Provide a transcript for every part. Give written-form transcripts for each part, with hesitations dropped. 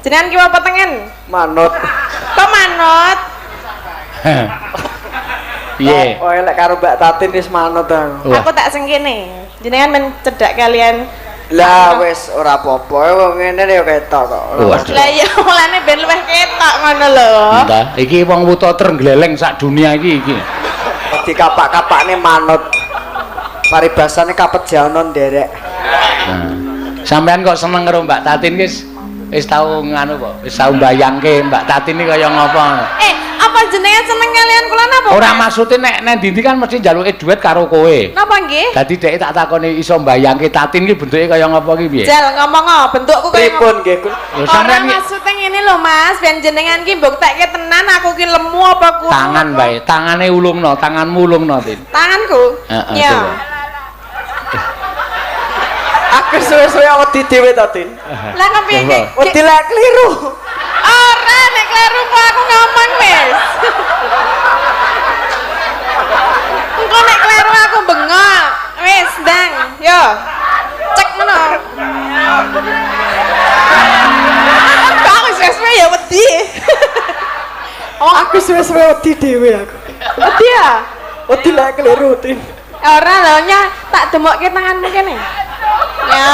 Jenengan kiwa apa tengen? Manut. Kok manut? Piye? Oh, lek karo Mbak Tatin wis manut aku. Wah. Aku tak sing kene. Jenengan men cedhak kalian. Lah wis ora apa-apa, wong ngene ya ketok kok. Waduh. Lah iya mulane ben luwih ketok ngono lho. Entah, iki wong wuta trenggleleng sak dunia iki iki. Dikapak-kapakne manut. Paribasane kapejana nderek. Nah. Sampean kok seneng karo Mbak Tatin wis wis tau nganu kok, wis tau mbayangke Mbak Tatin iki kaya ngopo ngono. Eh, apa jenengan seneng kalian kula napa? Ora Mas? maksude nek nang ndi kan mesti njaluke duit karo kowe. Napa nggih? Dadi dhek tak takoni iso mbayangke Tatin iki bentuke kaya ngopo iki piye? Jal ngomong oh, bentukku kaya Pripun nggih, Gun? Lho Ora sampean iki maksudnya ngene lho Mas, ben jenengan ki mbuktekke tenan aku ki lemu apa kurang. tangan wae, tangane ulungno, tanganmu ulungno, Tin. Tanganku? Heeh, Ya. coba. Aku suwe-suwe wedi dhewe to, Tin. Lah kepiye Coba. ki? Wedi lek keliru. Ora nek kleru kok aku ngomong wis. Engko nek kleru aku bengok. Wis, ndang. Yo. Cek ngono. Kok aku suwe-suwe ya wedi. Oh, Aku suwe-suwe wedi dhewe aku. wedi ya? Wedi lek keliru, Tin. Ora lho nya tak demokke tanganmu kene. Ya,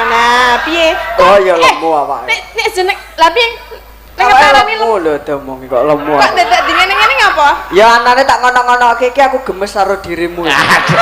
nah piye? Oh, ya lemu awake. Nek nek jeneng lah piye? Nek Awake ketarani lemu lho diomongi kok lemu. kok awake. dadak di ngene-ngene ngapa? Ya anane tak ngono-ngonoke iki aku gemes karo dirimu. Aduh.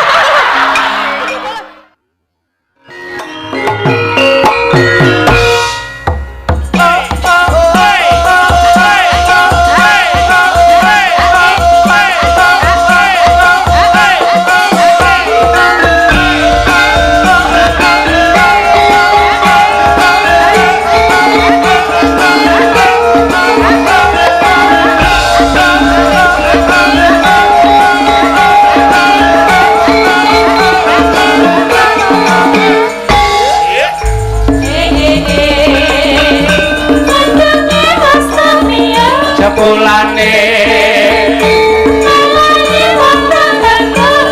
Sepulane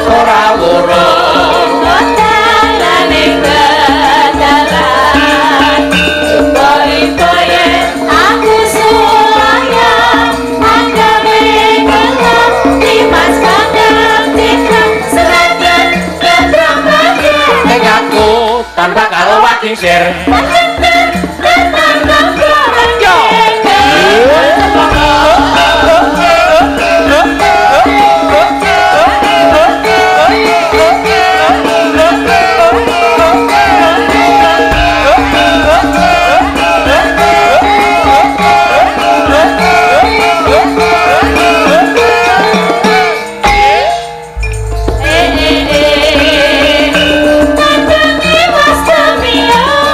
ora wurung ning aku tanpa karo wakingsir.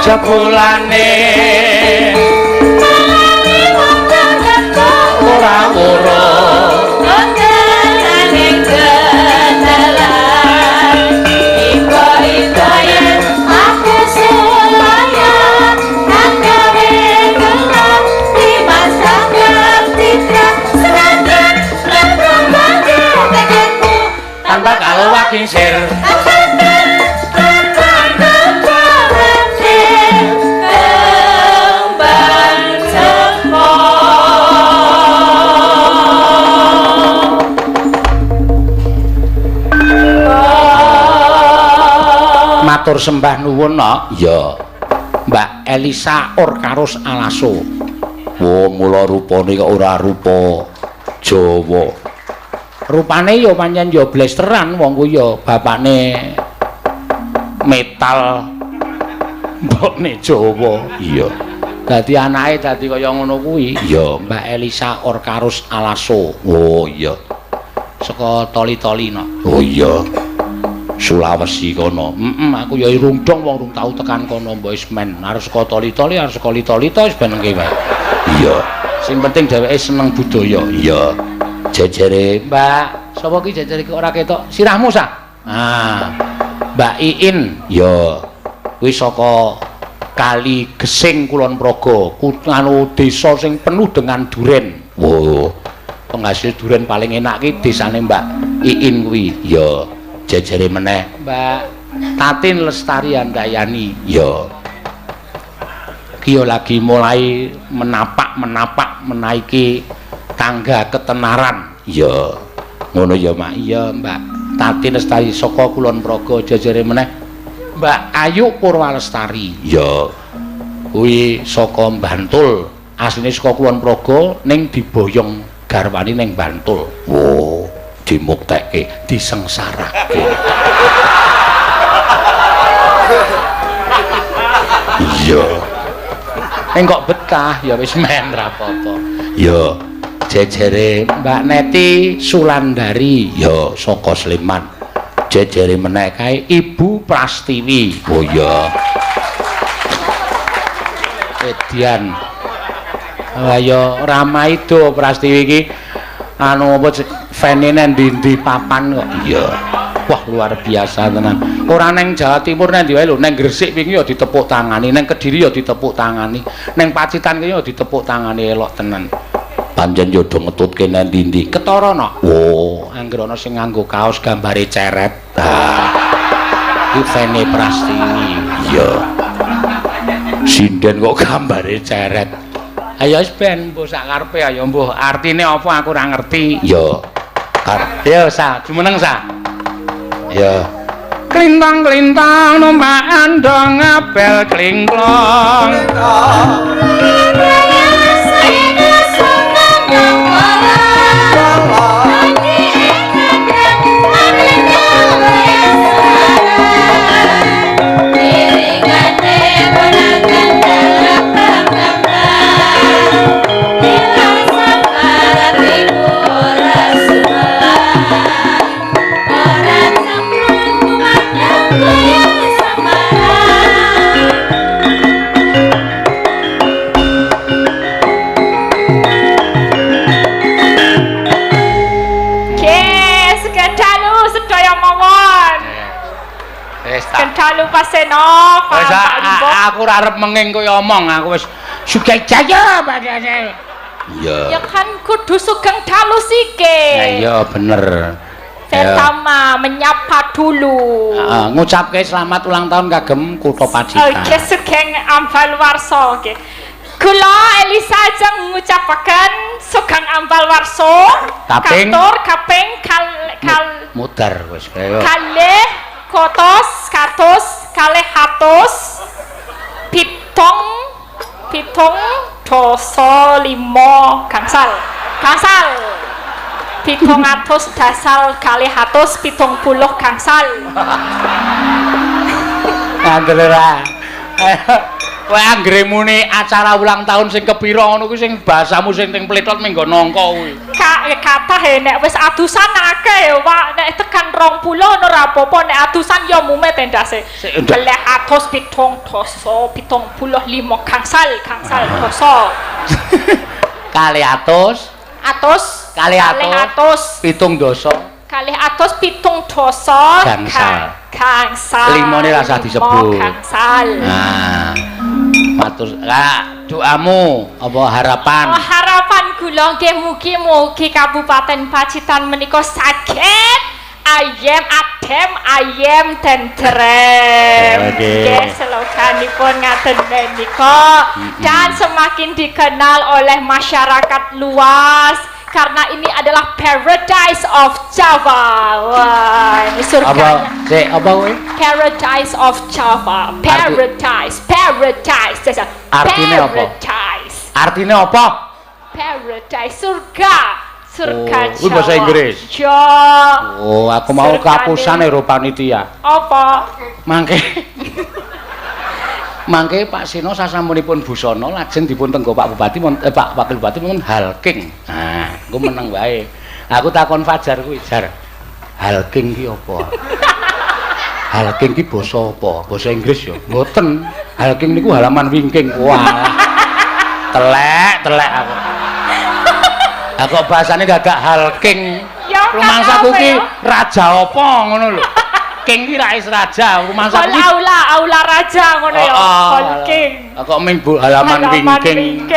Jebulane ora wurung tanpa karo wakingsir. Matur sembah nuwun no. Iya. Mbak Elisa Orkarus Alaso. Wo mula rupane kok ora rupa Jawa. Rupane ya pancen ya blesteran wong kuwi ya bapakne metal mbokne Jawa. Iya. Dadi anake dadi kaya ngono kuwi. Iya, Mbak Elisa Orkarus Alaso. Oh iya. Saka Toli-toli no. Oh iya. Sulawesi kono. Aku ya irung dong wong rung tau tekan kono mbok wis men arep saka Toli-toli arep saka Lito-lito wis ben engke wae. Iya. Sing penting dheweke seneng budaya. Iya. Jejere Mbak, sapa ki jejere ki ora ketok? Sirahmu sah. Ah. Mbak Iin. Iya. Kuwi saka Kali Gesing Kulon Progo, nganu desa sing penuh dengan duren. Wo. Penghasil duren paling enak ki desane Mbak Iin kuwi. Iya. Jejere meneh Mbak Tatin Lestari Handayani. Ya. Ki lagi mulai menapak-menapak menaiki tangga ketenaran. Iya. Ngono ya, Mak. Iya, Mbak Tati Lestari saka Kulon Progo jejere meneh Mbak Ayu Purwalestari. Iya. Kuwi saka Bantul. Asline saka Kulon Progo ning diboyong garwane ning Bantul. Oh, dimuktekke, disengsarake. Iya. Ning kok betah ya wis men ra apa-apa. Ya, jejere Mbak Neti Sulandari ya saka Sleman. Jejere meneh kae Ibu Prastiwi. Oh iya. Edian. Wah ya ramaido Prastiwi iki anu apa fene nang ndi-ndi papan kok. Iya. Wah luar biasa tenan. Ora neng Jawa Timur nang ndi wae lho, neng Gresik wingi ya ditepuk tangani, neng Kediri ya ditepuk tangani, neng Pacitan ki ya ditepuk tangani elok tenan. Pancen yo do ngetutke nang ndi-ndi. Ketara no. Oh, anggere ana sing nganggo kaos gambare ceret. Ah. Iki fene Prastiwi. Iya. Sinden kok gambare ceret. Ayo wis ben mbuh sak karepe ayo mbuh artine apa aku ora ngerti. Iya. Yo sa, jumeneng sa. Ya. Klintang-klintang numpak andong ngabel klingklong. Paseno, wis aku ora arep menging kowe omong, aku wis sugih jaya padane. Iya. Ya kan kudu sugeng dalu sike. Ya iya bener. Pertama menyapa dulu. Heeh, ngucapke selamat ulang tahun kagem Kutha Pacitan. Oke, sugeng ambal warsa nggih. Kula Elisa ajeng ngucapaken sugeng ambal warsa kaping kaping kal mudar wis kaya. Kalih kotos katos kalih atus pitung pitung doso limo gangsal gangsal 700 dasal 270 gangsal. Ngandel ora. Kowe anggere muni acara ulang tahun sing kepira ngono kuwi sing bahasamu sing teng pletot minggo nangka kuwi. Kathah nek wis adusan akeh ya, Pak. Nek tekan 20 ngono ora apa-apa, nek adusan ya mumet endase. 275 gangsal gangsal dosa. 200 atus 200 7 dosa 207 dosa gangsal gangsal limone rasa disebut gangsal. Nah, matur doamu apa harapan? Oh, harapan kula nggih mugi-mugi Kabupaten Pacitan menika saged ayem adem ayem tentrem. Nggih sloganipun ngaten menika dan semakin dikenal oleh masyarakat luas karena ini adalah Paradise of Java. Wah, ini surganya. Apa? Sik, apa kuwi? Paradise of Java. Paradise, paradise. Artine apa? Paradise. Artine apa? Paradise, surga. Surga Jawa. Kuwi bahasa Inggris. Ya. Oh, aku mau kapusane ro panitia. Apa? Mangke. Mangke Pak Seno sasampunipun busana lajeng dipun tenggo Pak Bupati Pak Wakil Bupati pun Halking. Nah, engko meneng wae. Aku takon Fajar kuwi, Jar. Halking ki apa? Halking ki basa apa? Basa Inggris ya? Mboten. Halking niku halaman wingking. Wah. Telek, telek aku. Lah kok bahasane dadak Halking. Rumangsaku ki raja apa ngono lho. King ki ra is raja, rumangsaku ki aula, aula raja ngono ya. King. Kok ming halaman wingking.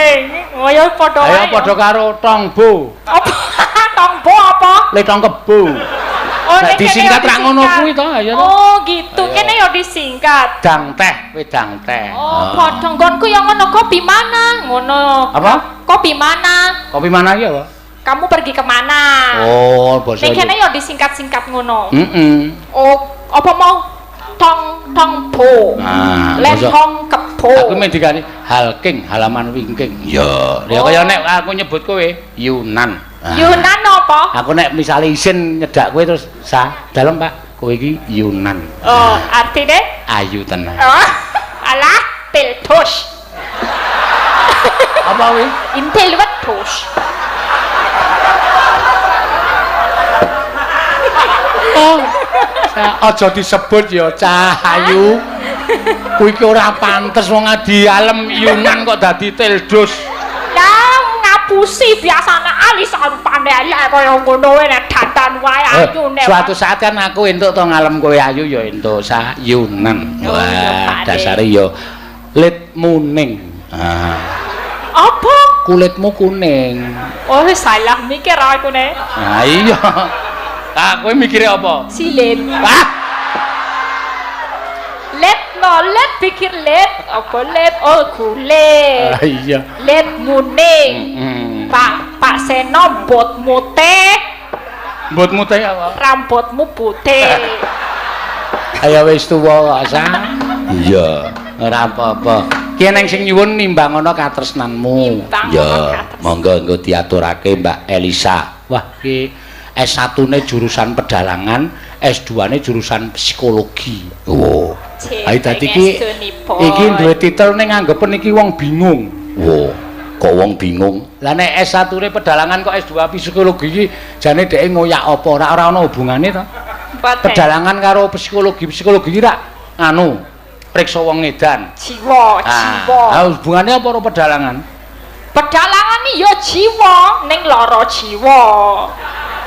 Oh ya padha wae. Ayo padha karo tongbo. Apa? Tongbo apa? Le tong kebo. Oh, Oh, Nek ning kene disingkat yo ra ngono disingkat. kuwi to, ayo to. Oh, gitu. Ayo. Kene yo disingkat. Dang teh, wedang teh. Oh, padha nggonku yo ngono, kopi mana? Ngono. Apa? Kopi mana? Kopi mana iki apa? Kamu pergi kemana? Oh, basa. Ning kene yo disingkat-singkat ngono. Heeh. Oh, apa mau tong tong po? Nah, basa- Lentong kebo. Aku mendikane halking halaman wingking. Ya, ya Oh. kaya nek aku nyebut kowe Yunan. Ah. Yunan apa? Aku nek misale isin nyedak kowe terus sa dalem Pak, kowe iki Yunan. Oh, artine? Ayu tenan. Oh, alah, tiltus. Apa kuwi? Intil wedhus. Oh. Aja disebut ya cah ayu. Kuwi ki ora pantes wong adi alem Yunan kok dadi tildus. Lah ngapusi biasane alisan panelek kaya ngono nek dandan wae ayu nek. Suatu saat kan aku entuk to ngalem kowe ayu ya entuk sa Yunan. Oh, iya, Wah, Pak De. dasare ya lit muning. Ah, Apa? kulitmu kuning. Oh, salah mikir aku nek. Nah iya. Ah, kowe mikire apa? Silit. Ah, Let no let pikir let apa let oh kulit. ah iya. Let muning. Heeh. Pak Pak Seno botmu teh, Mbotmu teh apa? rambutmu putih. Ayo wis tuwa kok, Sa. Iya, ora apa-apa. Ki eneng sing nyuwun nimbangono katresnanmu. Nimbangono Ya, katresnan. monggo engko diaturake Mbak Elisa. Wah, ki S1-ne jurusan pedalangan, S2-ne jurusan psikologi. Oh. Ayo dadi ki iki duwe titel ning anggepen iki wong bingung. Wo, kok wong bingung? Lah nek S1-ne pedalangan kok S2 psikologi iki jane dheke ngoyak apa? Ora ora ana hubungane to? Pedalangan karo psikologi, psikologi iki rak anu priksa wong edan. Jiwa, jiwa. Ah, hubungane apa karo pedalangan? Pedalangan iki ya jiwa ning lara jiwa.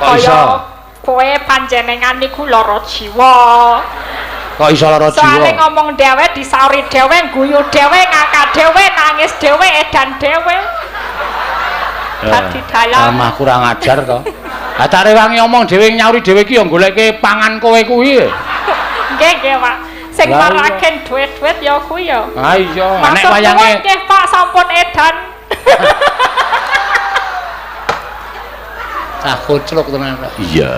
Kok iso? Kowe panjenengan niku lara jiwa. Kok iso lara jiwa? Soale ngomong dhewe, disauri dhewe, guyu dhewe, ngakak dhewe, nangis dhewe, edan dhewe. Dadi dalang. Mah kurang ajar to. Ha tak rewangi omong dhewe nyauri dhewe iki ya goleke pangan kowe kuwi. Nggih, nggih, Pak. Sing Lah, iya. maraken duit-duit ya kuwi ya. Ha iya, nek Maksud wayange nggih Pak sampun edan. cah koclok tenan. Iya.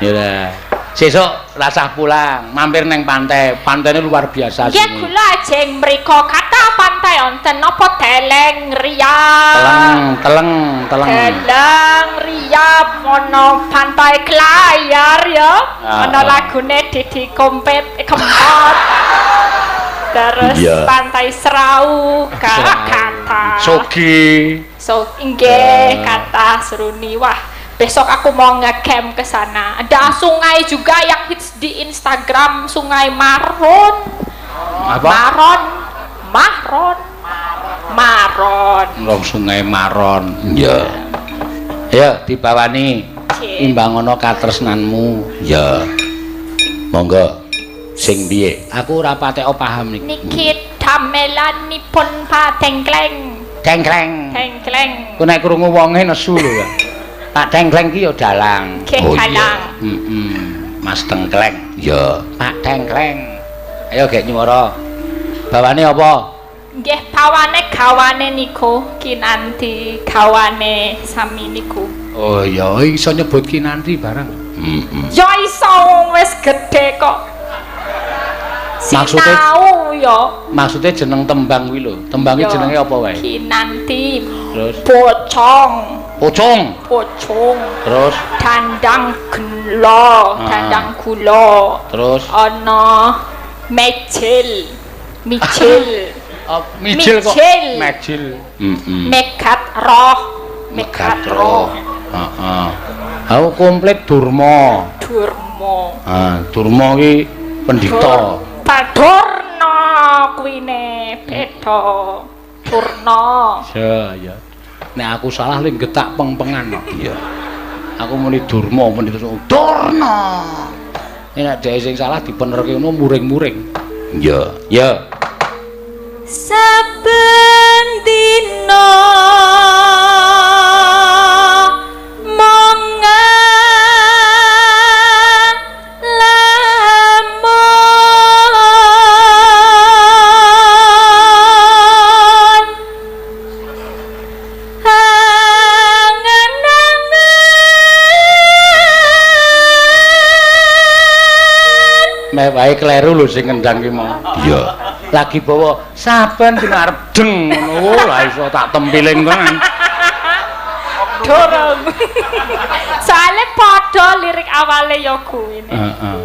Ya lah. Sesuk rasah pulang, mampir neng pantai. Pantainya luar biasa Nggih sini. kula ajeng mriko kathah pantai wonten napa Deleng Riap. Teleng, teleng, teleng. Deleng Riap ana pantai Klayar ya. Ah, Ana ah. lagune Didi Kompet Kempot. Terus Iya. pantai Serau kata. Sogi. So nggih kata Seruni. Wah, besok aku mau ngecamp ke sana. Ada sungai juga yang hits di Instagram, Sungai Maron. Apa? Maron. Maron. Maron. Rong Sungai Maron. Iya. Ya, dibawani. Cik. Imbangono katresnanmu. Ya. Monggo. Sing piye? Aku ora patek paham niki. Niki damelanipun Pak Tengkleng. Tengkleng. Tengkleng. Ku nek krungu wonge nesu lho ya. Pak Tengkleng ki ya dalang. Nggih, dalang. Heeh. Mas Tengkleng. Ya, Pak Tengkleng. Ayo gek nyuwara. Bawane apa? Nggih, pawane gawane niku kinanti gawane sami niku. Oh iya, iso nyebut kinanti barang. Heeh. Ya iso wong wis gedhe kok. Maksudnya- Sinau ya. Maksudnya jeneng tembang kuwi lho. Tembang ki Ya. jenenge apa wae? Kinanti Terus pocong, pocong. pocong, Terus dandang gula, Ah. dandang gula. terus Ana mejil, mijil, oh, mijil kok. Mijil. Mejil. Heeh. megat roh, megat roh, Heeh. Aku komplit Durma. Durma. Ah, Durma ki pendhita. Padurna kuwine beda. Durna. Ya, ya. Nek aku salah le getak peng-pengan kok. Iya. Aku muni Durma, muni terus Durna. Nek dhek sing salah dipenerke ngono muring-muring. Iya, ya. Saben dina mong Meh wae kleru lho sing ngendang ki mau. Iya. Lagi bawa saben sing arep deng ngono lah iso tak tempiling tenan. Dorong. Soale padha lirik awale ya kuwi. Heeh.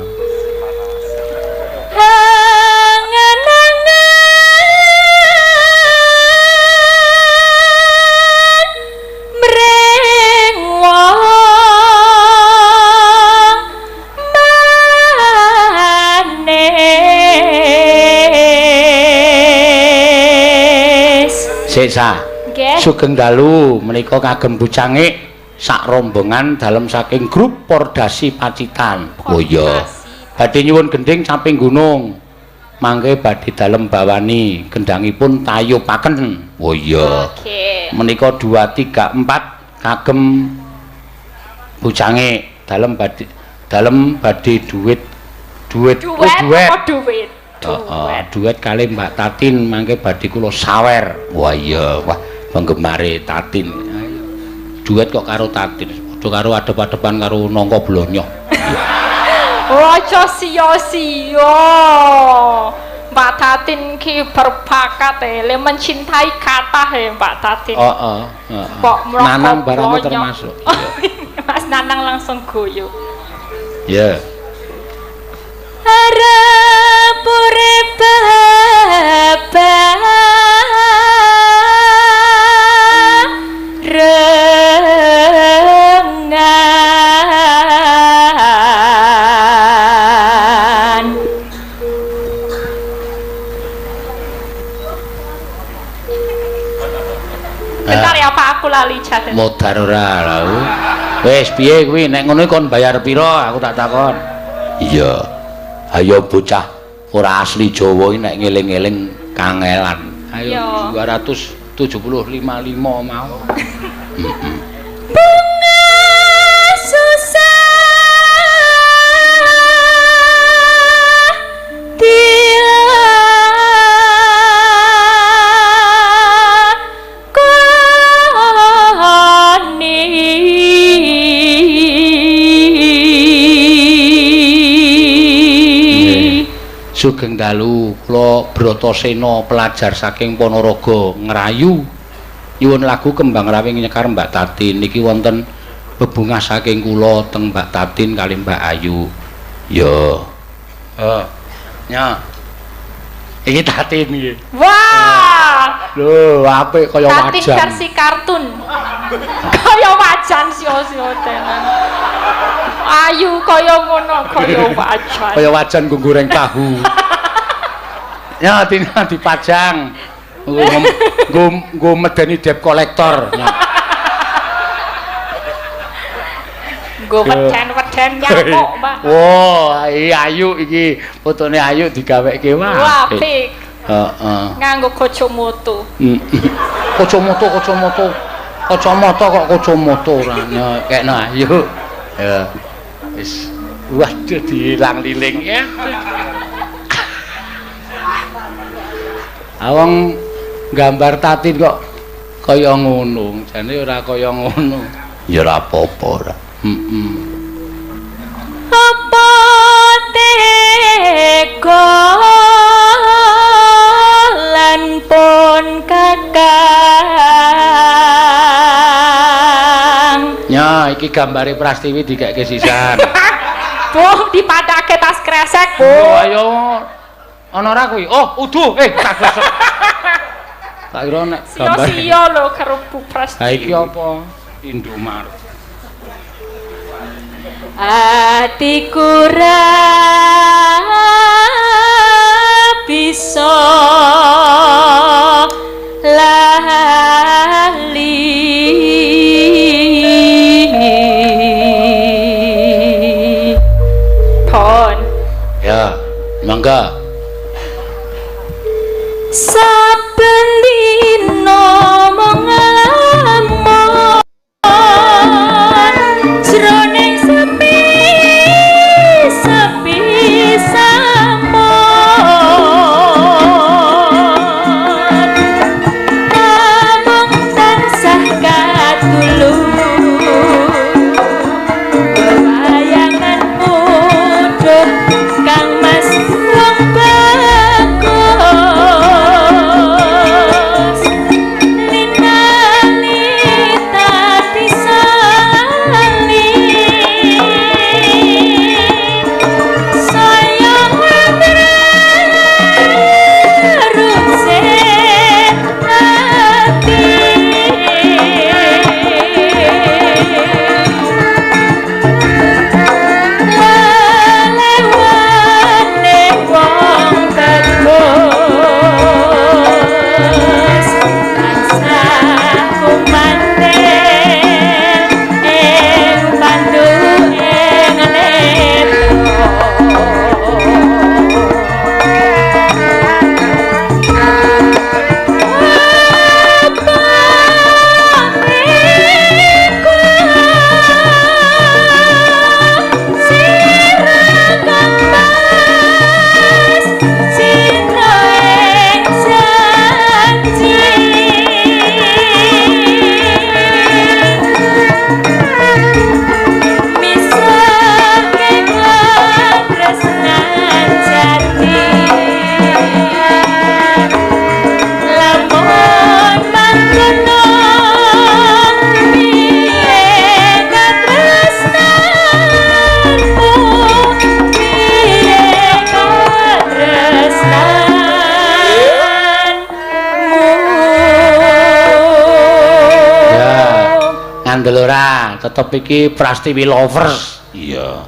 Angen-angen mring wong manis. Sesa. Nggih. Sugeng dalu menika kagem bucangik sak rombongan dalem saking grup Pordasi Pacitan. Oh iya. Badhe nyuwun gendhing Caping Gunung. Mangke badhe dalem bawani gendhangipun tayupaken. Oh iya. Oke. Menika 2 3 4 kagem bucange dalem badhe duit duit Duet duet. apa duit? Heeh, duet kali Mbak Tatin mangke badhe kula sawer. Wah iya, wah penggemare Tatin. Ayo. Duet kok karo Tatin, padha karo adep-adepan karo nangka blonyoh. Ojo sio-sio. Mbak Tatin ki berbakat le mencintai kathah Mbak Tatin. Heeh, heeh. Kok mloko Nanang barangnya blonyoh. termasuk. Iya. Mas Nanang langsung guyu. Iya. Arep urip barengan. Bentar ya Pak, aku lali catet. Modar ora lha. Wis piye kuwi nek ngono kon bayar pira aku tak takon. Iya. Ayo bocah ora asli Jawa iki nek ngeling-eling kangelan. Ayo 275 lima mau. Bunga susah dilakoni. Sugeng dalu kula Bratasena pelajar saking Ponorogo ngrayu nyuwun lagu Kembang Rawing Nyekar Mbak Tatin niki wonten bebungah saking kula teng Mbak Tatin kali Mbak Ayu. Ya. Heeh. Nya. Iki Tatin iki. Wah. Lho, apik kaya Tatin wajan. versi kartun. Kaya wajan sio-sio tenan. Ayu kaya ngono, kaya wajan. Kaya wajan nggo goreng tahu. Ya, Tina dipajang. Nggo medeni debt collector. Nggo weden-weden nyamuk, Pak. Wah, iki Ayu iki fotone Ayu digaweke wah. Apik. Heeh. Nganggo kacamata. Kacamata, kacamata. Kacamata kok kacamata ora kekno Ayu. Ya. Wis waduh diilang liling ya. Awong gambar Tatin kok kaya ngono, jane ora kaya ngono. Ya ora apa-apa ora. Heeh. Apa tega lan pun kakang. Ya, iki gambare Prastiwi dikeke sisan. Bu, dipadake tas kresek, Bu. Oh, ayo. Ana ora kuwi? Oh, uduh. Tak gosok. Tak kira nek gambar. Sio-sio lho karo Bu Prastiwi. Ha iki apa? Indomaret. Atiku ra bisa lali. Pon. Ya, mangga. Saben dina mung nglamun jroning sepi sepi samon. Ngandel ora, tetep iki Prastiwi Lovers. Iya.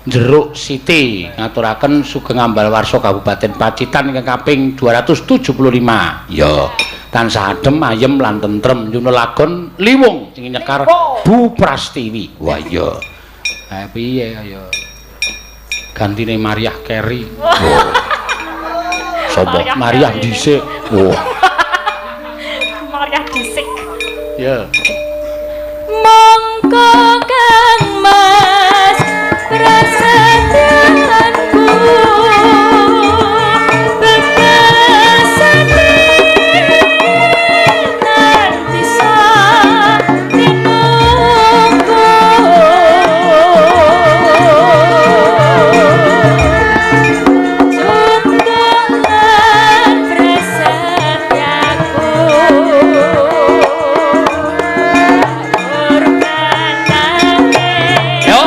Jeruk City ngaturaken sugeng ambal warsa Kabupaten Pacitan ingkang kaping 275. Iya. Tansah adem, ayem lan tentrem nyuwun lagon Liwung sing nyekar Bu Prastiwi. Wah iya. Piye ayo. Gantine Mariah Carey. Oh. Sapa? Mariah dhisik. Oh. Mariah dhisik. Ya. Monggo Kang Mas prasetyanku bebasane nanti tinungku juntungan prasetyaku kurbanane Yo.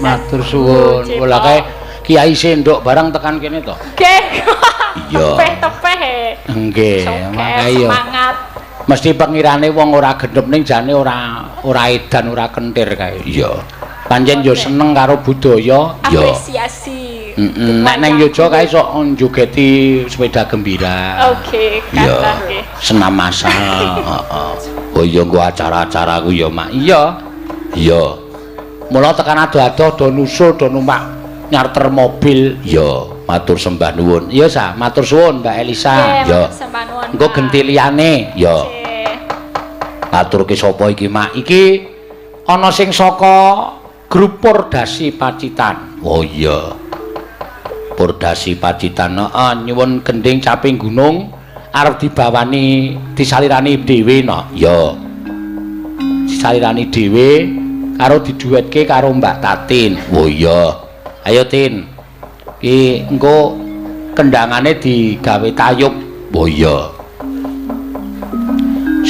Matur suwun. Lah kae Kiai Sendok barang tekan kene to? Nggih. Iya. Tepeh-tepeh. Nggih, mangke yo. Semangat. Mesti pengirane wong ora gendep ning jane ora edan, ora kentir kae. Iya. Pancen yo seneng karo budaya. Apresiasi. Heeh. Nek nang Yogya kae sok njogeti sepeda gembira. Oke, kathah nggih. Senam masal. Heeh. Oh iya nggo acara-acara ku ya, Mak. Iya. Iya. Mula tekan ado-ado do nusul do numpak nyarter mobil. Iya, matur sembah nuwun. Iya, Sa, matur suwun Mbak Elisa. Iya. Engko genti liyane. Iya. Aturke sapa iki, Mak? Iki ana sing saka grup Pordasi Pacitan. Oh iya. Pordasi Pacitan, heeh, nyuwun gending caping gunung arep dibawani disalirani dhewe no. Iya. Disalirani dhewe karo diduetke karo Mbak Tatin. Oh iya. Ayo Tin. Iki engko kendangane digawe tayub. Oh iya.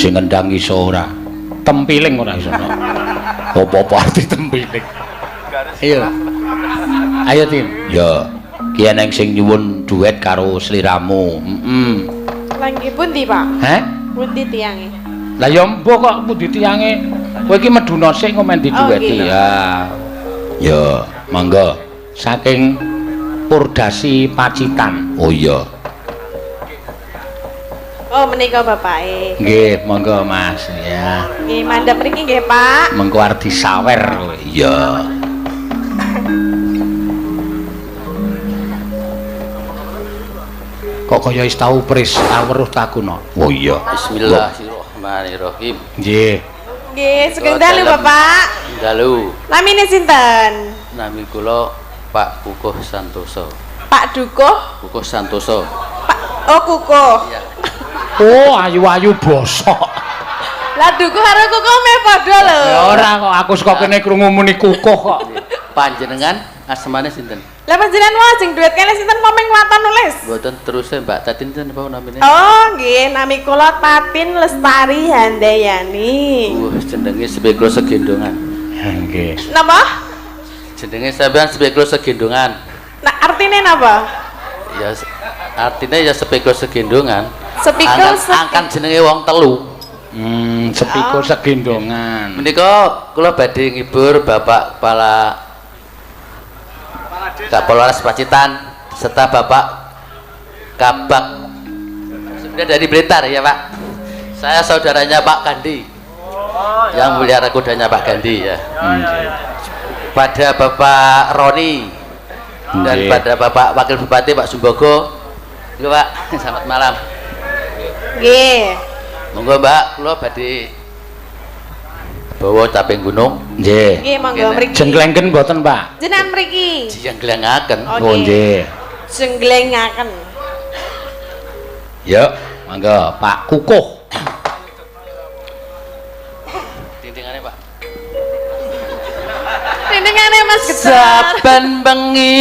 Sing ngendang iso ora? Tempiling ora iso. Apa-apa arti tempiling. Ayo. Ayo Tin. Ya. Ki eneng sing nyuwun duet karo sliramu. Heeh. Lah nggih pundi, Pak? Heh? Pundi tiyange? Lah ya mbok kok pundi tiyange? Kowe iki meduna sik kok men didueti. Ya. Ya, monggo. Saking Purdasi Pacitan. Oh iya. Oh, menika bapake. Nggih, monggo Mas. Ya. Nggih, mandhap mriki nggih, Pak. Mengko arep disawer kowe. Iya. Kok kaya wis tau pris aweruh takuna. Oh iya. Bismillahirrahmanirrahim. Nggih. Nggih, sugeng dalu Bapak. Dalu. Namine sinten? Nami kula Pak Kukuh Santoso. Pak Dukuh? Kukuh Santoso. Pak oh Kukuh. Iya. Oh, ayu-ayu bosok. Lah dukuh karo kukuh meh padha lho. Ya ora kok aku saka kene krungu muni kukuh kok. Panjenengan asmane sinten? Lah panjenengan wae sing duet kene sinten momeng waton nulis? Mboten teruse Mbak Tatin sinten apa namine? Oh, nggih, nami kula Tatin Lestari Handayani. Wah, jenenge Sepikul Segendongan. Nggih. Napa? Jenenge sampean Sepikul Segendongan. Nah, artine napa? Ya artine ya Sepikul Segendongan. Sepikul angkan jenenge wong telu. Sepikul segendongan. Menika kula badhe ngibur Bapak Kepala Kapolres Pacitan serta Bapak Kabak sebenarnya dari Blitar ya Pak. Saya saudaranya Pak Gandhi. Yang melihara kudanya Pak Gandhi ya. Pada Bapak Roni dan pada Bapak Wakil Bupati Pak Sumbogo. Nggih Pak, selamat malam. Nggih. Monggo Mbak, kula badhe bawa caping gunung. Nggih. Nggih, monggo mriki. Jengglengken mboten, Pak? Jenengan mriki. Jengglengaken. Oh, nggih. Jengglengaken. Yuk, monggo Pak Kukuh. Dindingane, Pak. Dindingane Mas Getar. Saben bengi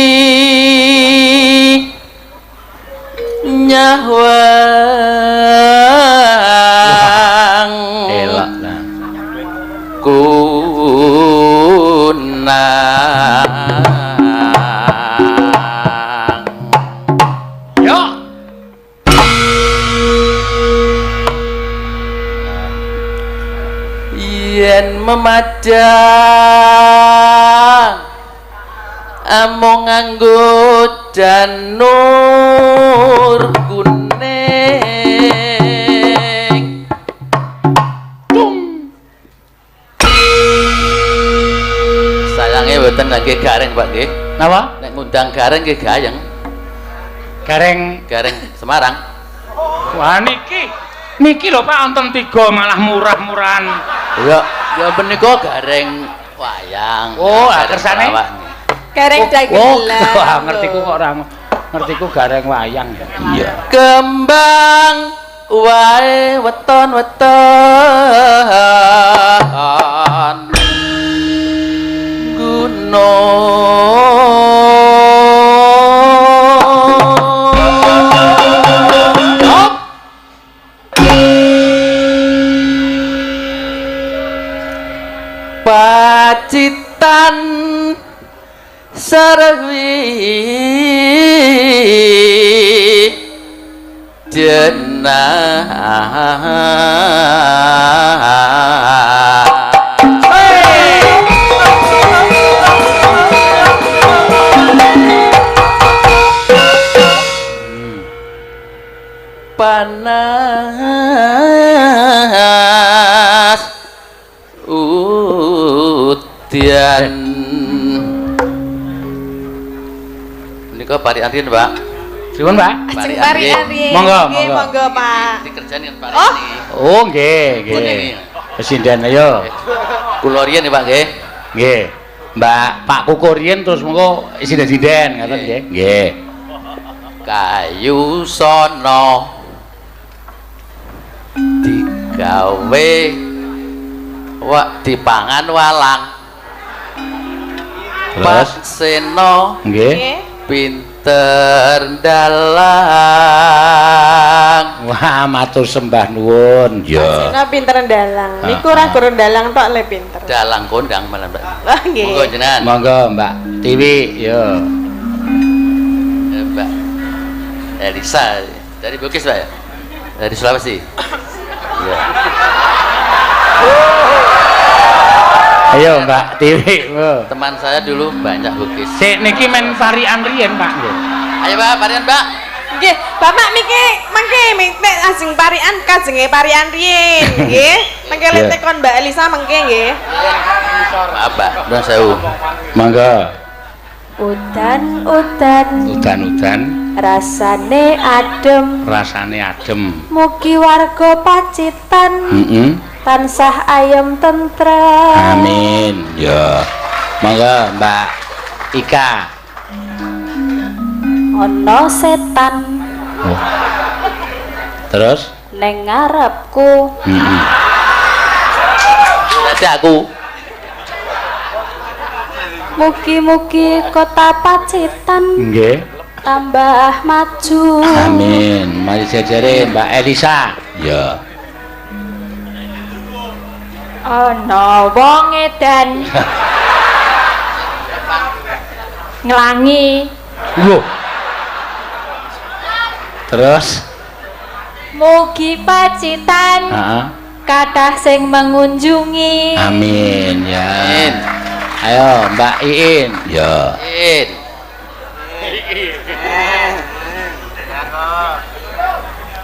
nyawang elok lah kunang. Yo yen memajang amung nganggo janur kuning. Tung. Sayange mboten ngangge gareng Pak nggih. Napa? Nek ngundang gareng nggih gayeng. Gareng gareng Semarang. Wah niki. Niki lho Pak wonten 3 malah murah-murahan. Ya, ya menika gareng wayang. Oh, kersane gareng dagelan. Oh, ngertiku kok ora ngertiku gareng wayang ya. Iya. Kembang wae weton-weton gunung. Pacitan sarwi jenah. Panas udian. Menika parian riyen, Pak. Pripun, Pak? Ajeng parian riyen. Monggo, monggo. Monggo, Pak. Dikerjani parian niki. Oh, nggih, nggih. Pesinden ayo. Kula riyen Pak nggih. Nggih. Mbak Pak Kukuh riyen terus mengko sinden-sinden ngoten nggih. Nggih. Kayu sono digawe wak dipangan walang. Pak Seno nggih pinter dalang. Wah. Ya, matur sembah nuwun. Ya. Sina pinter ndalang. Niku ora guru ndalang tok le pinter. Dalang kondang malah, Mbak. Wah, nggih. Monggo jenengan. Monggo Mbak Tiwi, yo. Ya, Mbak Elisa dari Bugis, Pak ya? Dari Sulawesi. Iya. Ayo Mbak Tiwi, monggo. Teman saya dulu banyak Bugis. Sik niki men parian riyen, Pak nggih. Ayo Pak, parian Pak. Nggih, Bapak miki mangke nek ajeng parian kajenge parian riyin, nggih. Mangke lek tekon Mbak Elisa mangke nggih. Maaf Pak, nuwun sewu. Monggo. Udan-udan Udan-udan rasane adem, rasane adem. Mugi warga Pacitan tansah ayem tentrem. Amin. Ya. Monggo Mbak Ika. Ono setan Oh. Terus? neng ngarepku. Berarti aku. Mugi-mugi kota Pacitan Nggih. tambah maju. Amin. Mari jejere Mbak Elisa. Ya. Ana wong edan nglangi. Loh. Terus? Mugi Pacitan Heeh. kathah sing mengunjungi. Amin ya. Amin. Ayo Mbak Iin. Ya. In.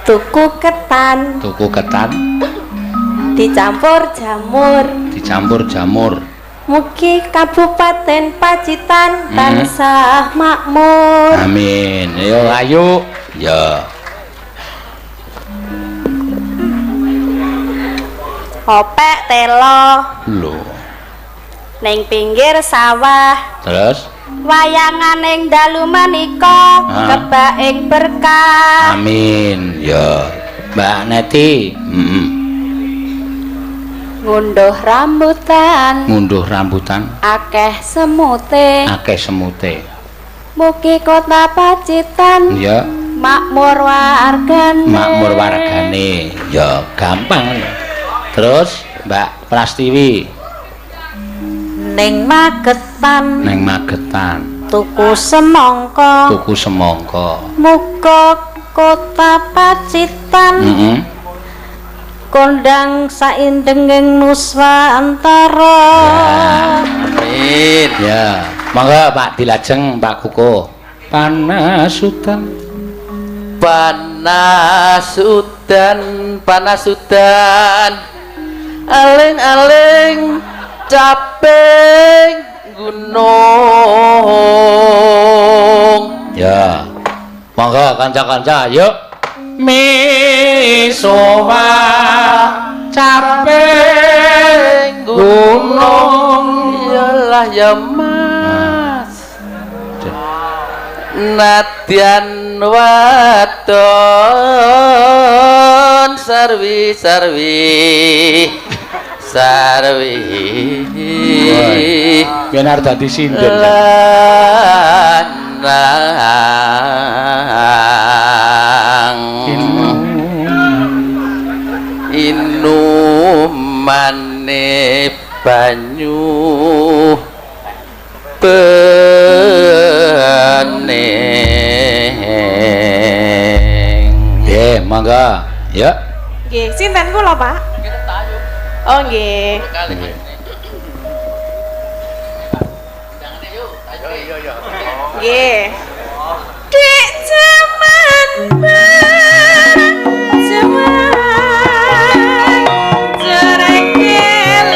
Tuku ketan Tuku ketan dicampur jamur. dicampur jamur. Mugi Kabupaten Pacitan tansah makmur. Amin. Ayo ayo. Ya. Opek telo Loh. ning pinggir sawah. Terus? Wayangan ing dalu menika kebak ing berkah. Amin. Ya. Mbak Neti. Ngunduh rambutan Ngunduh rambutan akeh semute. akeh semute. Mugi kota Pacitan Ya, makmur wargane. makmur wargane. Ya, gampang. Terus Mbak Prastiwi Ning Magetan neng Magetan tuku semangka. tuku semangka. Muga kota Pacitan kondang saindenging Nuswantara. Ya. Amin. Ya, monggo Pak dilajeng Pak Kukuh. Panas udan, Panas udan, panas udan. Aling-aling caping gunung. Ya. Monggo kanca-kanca yuk. Misowa caping gunung. Iyalah ya Mas. Nadyan wadon sarwi sarwi sarwi Yen arep dadi sinden. Lanang inumane banyu bening. Nggih, monggo. Ya. Nggih, sinten kula, Pak? Oh, nggih. Nggih. Dek jaman jaman jereng kelingan.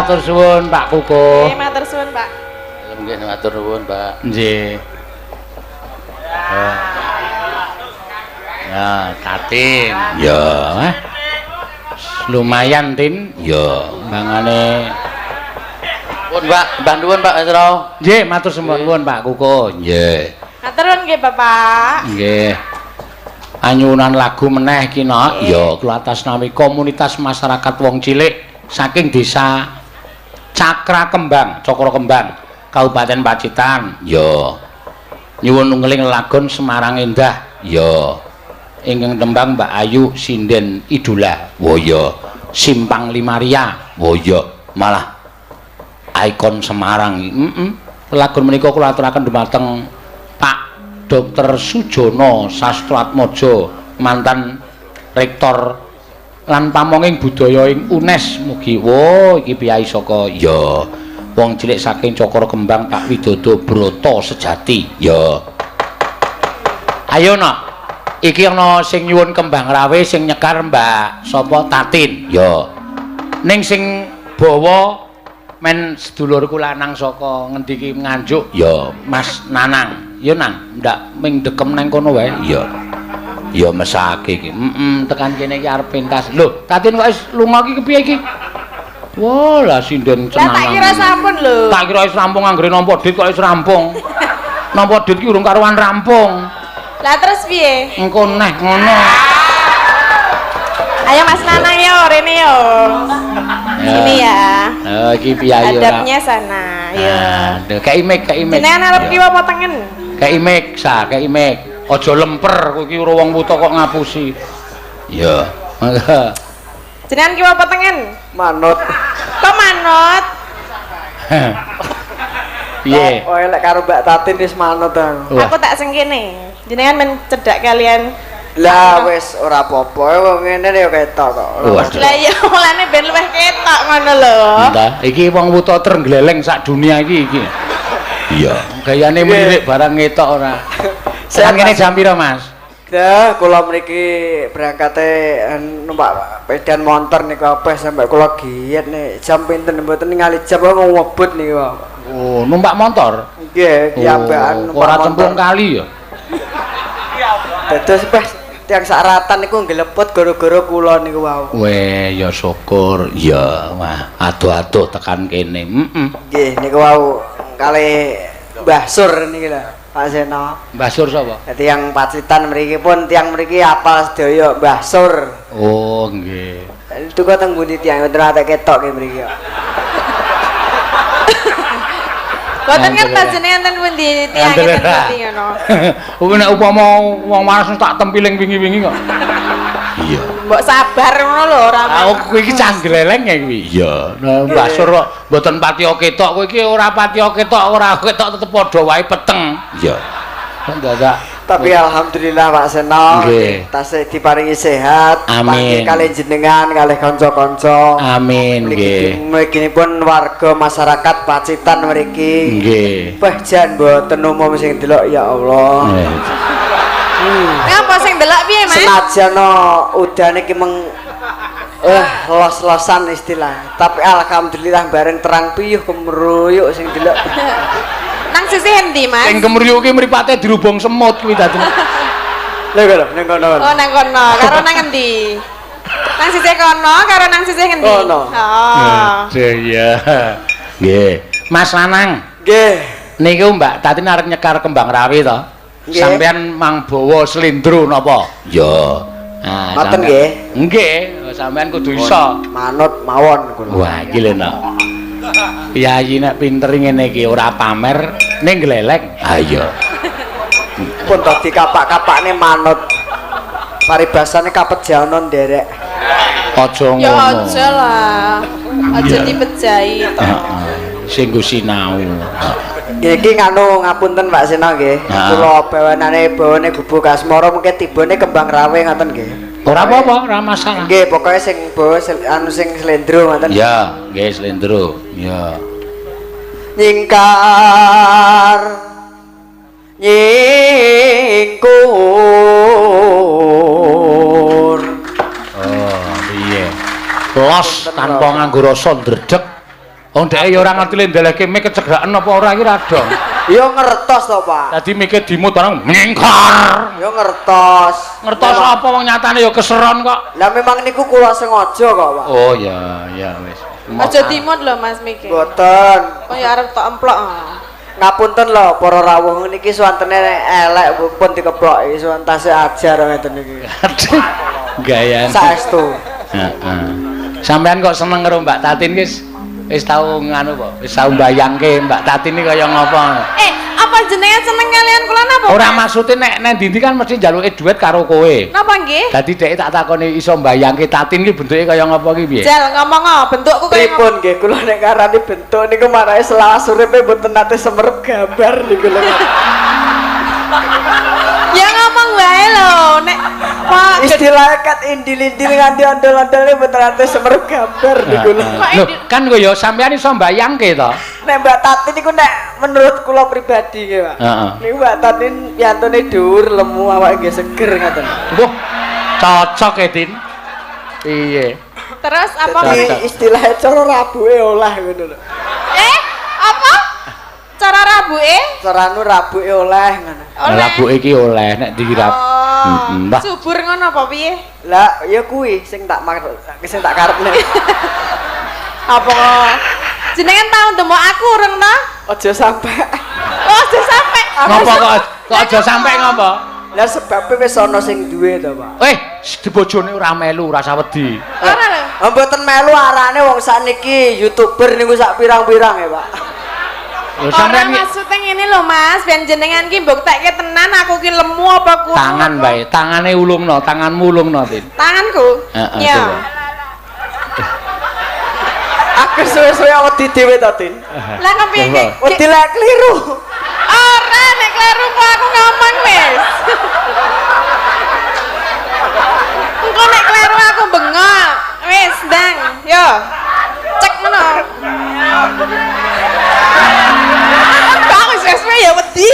matur suwun Pak Kukuh. Nggih, matur suwun, Pak. Nggih, matur nuwun, Pak. Nggih. Ya, Tatin. Ya, lumayan, Tin. Ya, mangane. Pun, Pak, Mbah nuwun Pak Mesro. Nggih, matur suwun Pak Kukuh. Nggih. Matur nuwun nggih, Bapak. Nggih. Anyunan lagu meneh iki, Nok. Ya, kula atas nami komunitas masyarakat wong cilik saking desa Cakra Kembang, Cakra Kembang, Kabupaten Pacitan. Ya. Nyuwun ngeling lagon Semarang Endah. Ya. Ingkang tembang Mbak Ayu Sinden Idola. Wo ya. Simpang Limaria. Wo ya. Malah ikon Semarang. Heeh. Lagon menika kula aturaken dumateng Pak Dr. Sujono Sastroatmojo, mantan rektor lan pamonging budaya ing UNES. Mugi wo iki piyai saka ya wong cilik saking Cakra Kembang Pak Widodo Broto Sejati. Ya. Ayo Nok. Iki ana sing nyuwun kembang rawe sing nyekar Mbak sapa Tatin. Ya. Ning sing bawa men sedulurku lanang saka ngendi iki Nganjuk ya Mas Nanang. Ya Nang, ndak ming dekem nang kono wae. Ya. Ya mesake iki. Heeh, tekan kene iki arep pentas. Lho, Tatin kok wis lunga iki kepiye iki? Wah, lah sinden Lah tak kira sampun lho. Tak kira wis rampung anggere nampa dit kok wis rampung. Nampa dit ki urung karuan rampung. Lah terus piye? Engko neh ngono. Ayo Mas Nanang yo rene yo. Sini ya. Oh, iki piye ora? Hadapnya sana. Yo. Aduh, kei mic, kei mic. Jenengan arep kiwa apa tengen? Kei mic, sa, kei mic. Aja lemper kowe iki ora wong wuta kok ngapusi. Iya. Jenengan kiwa apa tengen? Manut. Kok manut? Piye? Oh, lek karo Mbak Tatin wis manut aku. Aku tak sing kene. Jenengan men cedhak kalian. Lah wis ora apa-apa, wong ngene ya ketok kok. Waduh. Lah iya mulane ben luwih ketok ngono lho. Entah, iki wong wuta trenggleleng sak dunia iki iki. Iya, gayane melirik barang ngetok ora. Tekan kene jam pira, Mas? Lah kula mriki berangkate numpak pedan motor niku apa sampe kula giat nih jam pinten mboten ningali jam kok ngebut niku. Oh, numpak motor? Nggih, kiambakan numpak Ora cemplung kali ya. Dados pas tiang saratan niku nggeleput gara-gara kula niku wau. Weh, ya syukur. Ya, wah, adoh-adoh tekan kene. Heeh. Nggih, niku wau kalih Mbah Sur niki lho, Pak Seno. Mbah Sur sapa? Tiyang Pacitan mriki pun tiyang mriki apal sedaya Mbah Sur. Oh, nggih. Duka teng pundi tiyang mboten ate ketok nggih mriki kok. Mboten ngertos jenengan ten pundi tiyang ten pundi ngono. Kuwi nek upama wong waras tak tempiling wingi-wingi kok. Iya. Mbok sabar ngono lho ora. Aku kuwi iki cah gleleng ya kuwi. Iya. Nah, Mbah Sur kok mboten patiya ketok, kowe iki ora patiya ketok, ora ketok tetep padha wae peteng. Iya. Dadak. Tapi alhamdulillah Pak Seno tasih diparingi sehat. Amin. Kalih jenengan, kalih kanca-kanca. Amin nggih. Mliginipun warga masyarakat Pacitan mriki. Nggih. Wah jan mboten umum sing delok ya Allah. Ngapa sing delok piye, Mas? Senajan udane iki meng los-losan istilah. Tapi alhamdulillah bareng terang piyuh kemruyuk sing delok. Nang sisih endi, Mas? Sing kemruyuk ki mripate dirubung semut kuwi dadi. Lho lho nang kono. Oh, nang kono. Karo nang endi? Nang sisih kono karo nang sisih ngendi? Kono. Oh. Iya. Nggih. Mas Lanang. Nggih. Niku Mbak Tatin arep nyekar kembang rawi to? Sampeyan mang bawa slendro napa? Ya. Nah, ngoten nggih. Nggih, sampeyan kudu iso. Manut mawon kula. Wah, iki lho nok. Piyayi nek pinter ngene iki ora pamer ning gleleng. Ha iya. Pun to dikapak-kapakne manut. Paribasane kapejana nderek. Aja ngono. Ya aja lah. Aja dipejahi to. Sing nggo sinau. Iki nganu ngapunten Pak Seno nggih. Kula bawanane bawane Gubuk Asmara mungkin tibane kembang rawe ngoten nggih. Ora apa-apa, ora masalah. Nggih, pokoke sing bawa anu sing slendro ngoten. Ya, nggih slendro. Ya. Nyingkar nyingkur. Oh, piye. Los tanpa nganggo rasa ndredeg. Wong dheke ya ora ngerti le ndelehke mik kecegaken apa ora iki ra dong. Ya ngertos to, Pak. Dadi mike dimut orang mingkar. Ya ngertos. Ngertos apa wong nyatane ya keseron kok. Lah memang niku kula sengaja kok, Pak. Oh ya, ya wis. Aja dimut lho Mas mike. Mboten. Oh ya arep tok emplok. Ngapunten lho para rawuh niki suwantene elek pun dikeploki suwantase ajar ngeten niki. Gayane. Saestu. Heeh. Sampean kok seneng karo Mbak Tatin wis wis tau nganu apa? Wis tau mbayangke Mbak Tatin iki kaya ngopo? Apa jenengan seneng kalian kula napa? Ora maksude nek nang ndi kan mesti njaluke duit karo kowe. Napa nggih? Dadi dhek tak takoni iso mbayangke Tatin iki bentuke kaya ngopo ki piye? Jal ngomong bentukku kaya pripun nggih kula nek ngarani bentuk niku marake selawas uripe mboten nate semerep gambar niku lho. Ya ngomong wae lho nek Pak istilahnya kat indil-indil nganti ondel-ondele mboten nate semerep gambar niku lho. Lho kan kowe ya sampean iso mbayangke to. Nek Mbak Tatin niku nek menurut kula pribadi nggih, Pak. Heeh. Niku Mbak Tatin piyantune dhuwur lemu awake nggih seger ngoten. Wah, cocok e, Tin. Piye? Terus apa Dadi istilahnya cara rabuke olah ngono lho. Apa? Cara rabuke? Cara anu rabuke oleh ngono. Rabuke iki oleh nek dirab. Heeh. Subur ngono apa piye? Lah ya kuwi sing tak sing tak karepne. Apa? Jenengan tau ndemok aku urung ta? Aja sampe. Oh, aja sampe. Ngopo kok kok aja sampe ngopo? Lah sebabe wis ana sing duwe to, Pak. Bojone ora melu, ora usah wedi. Ora lho. Mboten melu arane wong sakniki YouTuber niku sak pirang-pirang ya, Pak. Lho sampean maksude ngene lho, Mas, ben jenengan ki mbuktekke tenan aku ki lemu apa kurang. Tangan wae, tangane ulungno, tanganmu ulungno, Tin. Tanganku? Heeh. Ya. Aku suwe-suwe wedi dhewe to, Tin. Lah kepiye iki? Wedi lek kliru. Ora nek kleru kok aku ngomong wis. Engko nek kleru aku bengok. Wis, ndang. Yo. Cek ngono. Aku suwe-suwe ya wedi.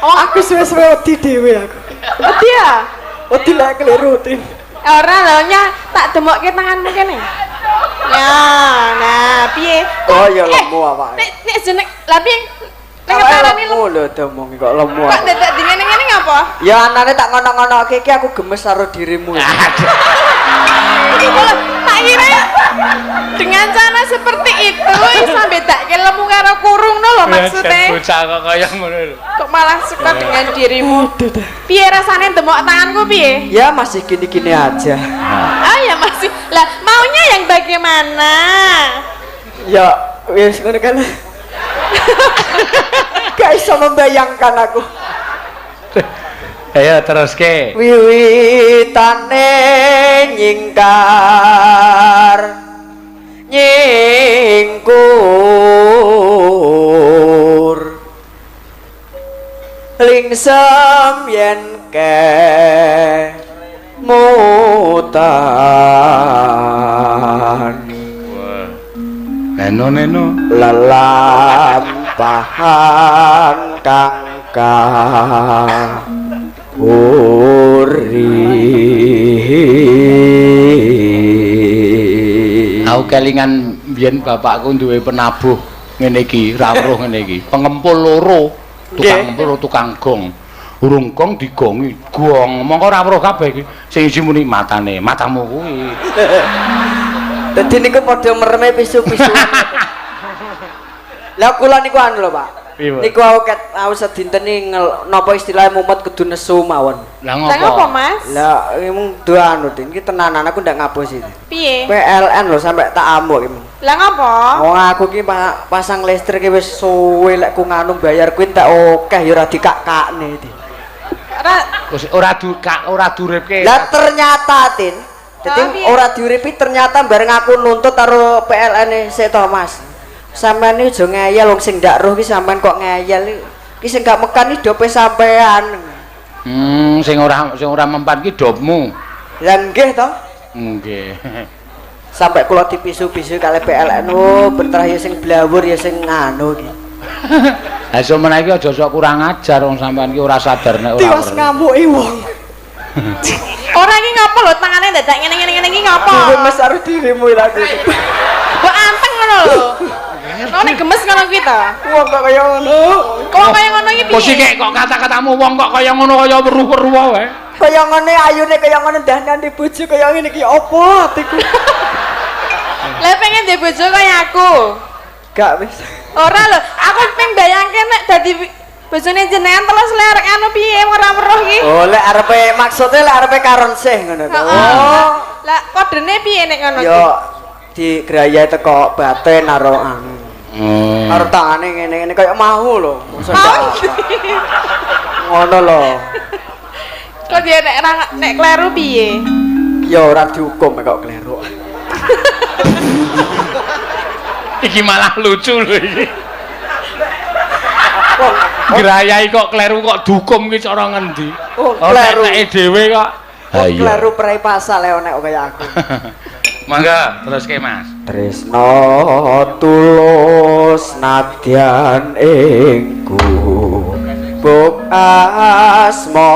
Oh, aku suwe-suwe wedi dhewe aku. Wedi ya? Wedi lek keliru, Tin. Ora lho nya, tak demokke tanganmu kene. Ya, nah piye? Oh ya lemu awake. Nek nek jeneng lah piye? Nek ngetarani lemu lho domongi kok lemu. Kok dadak di ngene-ngene ngapa? Ya anane tak ngono-ngonoke iki aku gemes karo dirimu. Tak kira dengan cara seperti itu iso bedake lemu karo kurung no lho maksudnya. Bocah kok kaya ngono lho. Kok malah suka dengan dirimu. Piye rasane ndemok tanganku piye? Ya masih gini-gini aja. Oh ya masih. Lah maunya yang bagaimana? Ya wis ngono kan. Gak iso membayangkan aku. Ayo teruske. Wiwitane nyingkar nyingkur lingsem yen kemutan. Neno neno lelampahan kang uri. Aku kelingan biyen bapakku duwe penabuh ngene iki, ra weruh ngene iki. Pengempul loro, tukang empul, tukang gong. Urung gong digongi, gong. Mongko ra weruh kabeh iki. Sing isi muni matane, matamu kuwi. Dadi niku padha mereme pisu-pisu. Lah kula niku anu lho, Pak. Niku aku ket aku sedinten iki napa istilahnya mumet kudu nesu mawon. Lah ngopo, Mas? Lah mung do anu Din, iki tenanan aku ndak ngapusi. Piye? PLN lho sampe tak amuk iki. Lah ngopo? Wong aku ki pasang listrik ki wis suwe lek ku nganu bayar kuwi entek akeh ya ora dikak-kakne iki. Ora ora diuripke. Lah ternyata Tin, dadi ora diuripi ternyata bareng aku nuntut karo PLN-e sik to, Mas. Sampean iki aja ngeyel wong sing ndak roh ki sampean kok ngeyel iki sing gak mekan iki dope sampean. Sing ora mempan ki dopmu. Lah nggih to? Nggih. Sampai kula dipisu-pisu kali PLN, oh berterah ya sing blawur ya sing nganu iki. Lah sampeyan iki aja sok kurang ajar wong sampean ki ora sadar nek ora. Tiwas ngamuki wong. Ora iki ngopo lho tangane dadak ngene-ngene ngene iki ngopo? Gemes karo dirimu lha aku. Mbok anteng ngono lho. No nek gemes ngono kuwi to. Wong kok kaya ngono. Kok kaya ngono iki Kok sih piye? kok kata-katamu wong kok kaya ngono kaya weruh-weruh wae. Kaya ngene ayune kaya ngono ndanan di bojo kaya ngene iki apa atiku. Lah pengen duwe bojo kaya aku. Gak wis. Ora lho, aku pengen bayangke nek dadi bojone jenengan terus lerek anu piye ora weruh iki. Oh, lek arepe maksudnya lek arepe karon sih ngono to. Oh. Lah kodene piye nek ngono Yo digrayai teko batin karo anu. Oh. Karo tangane ngene-ngene kaya mau lho. Masa Mau. Ngono lho. Kok dia nek nek kleru piye? Ya ora dihukum kok kleru. Iki malah lucu lho iki. Grayai kok kleru kok dihukum ki cara ngendi? Oh, kleru. Nek dhewe kok. Oh, kleru prei pasal lek nek kaya aku. Mangga teruske Mas. Tresno tulus nadyan ing gubuk asmara.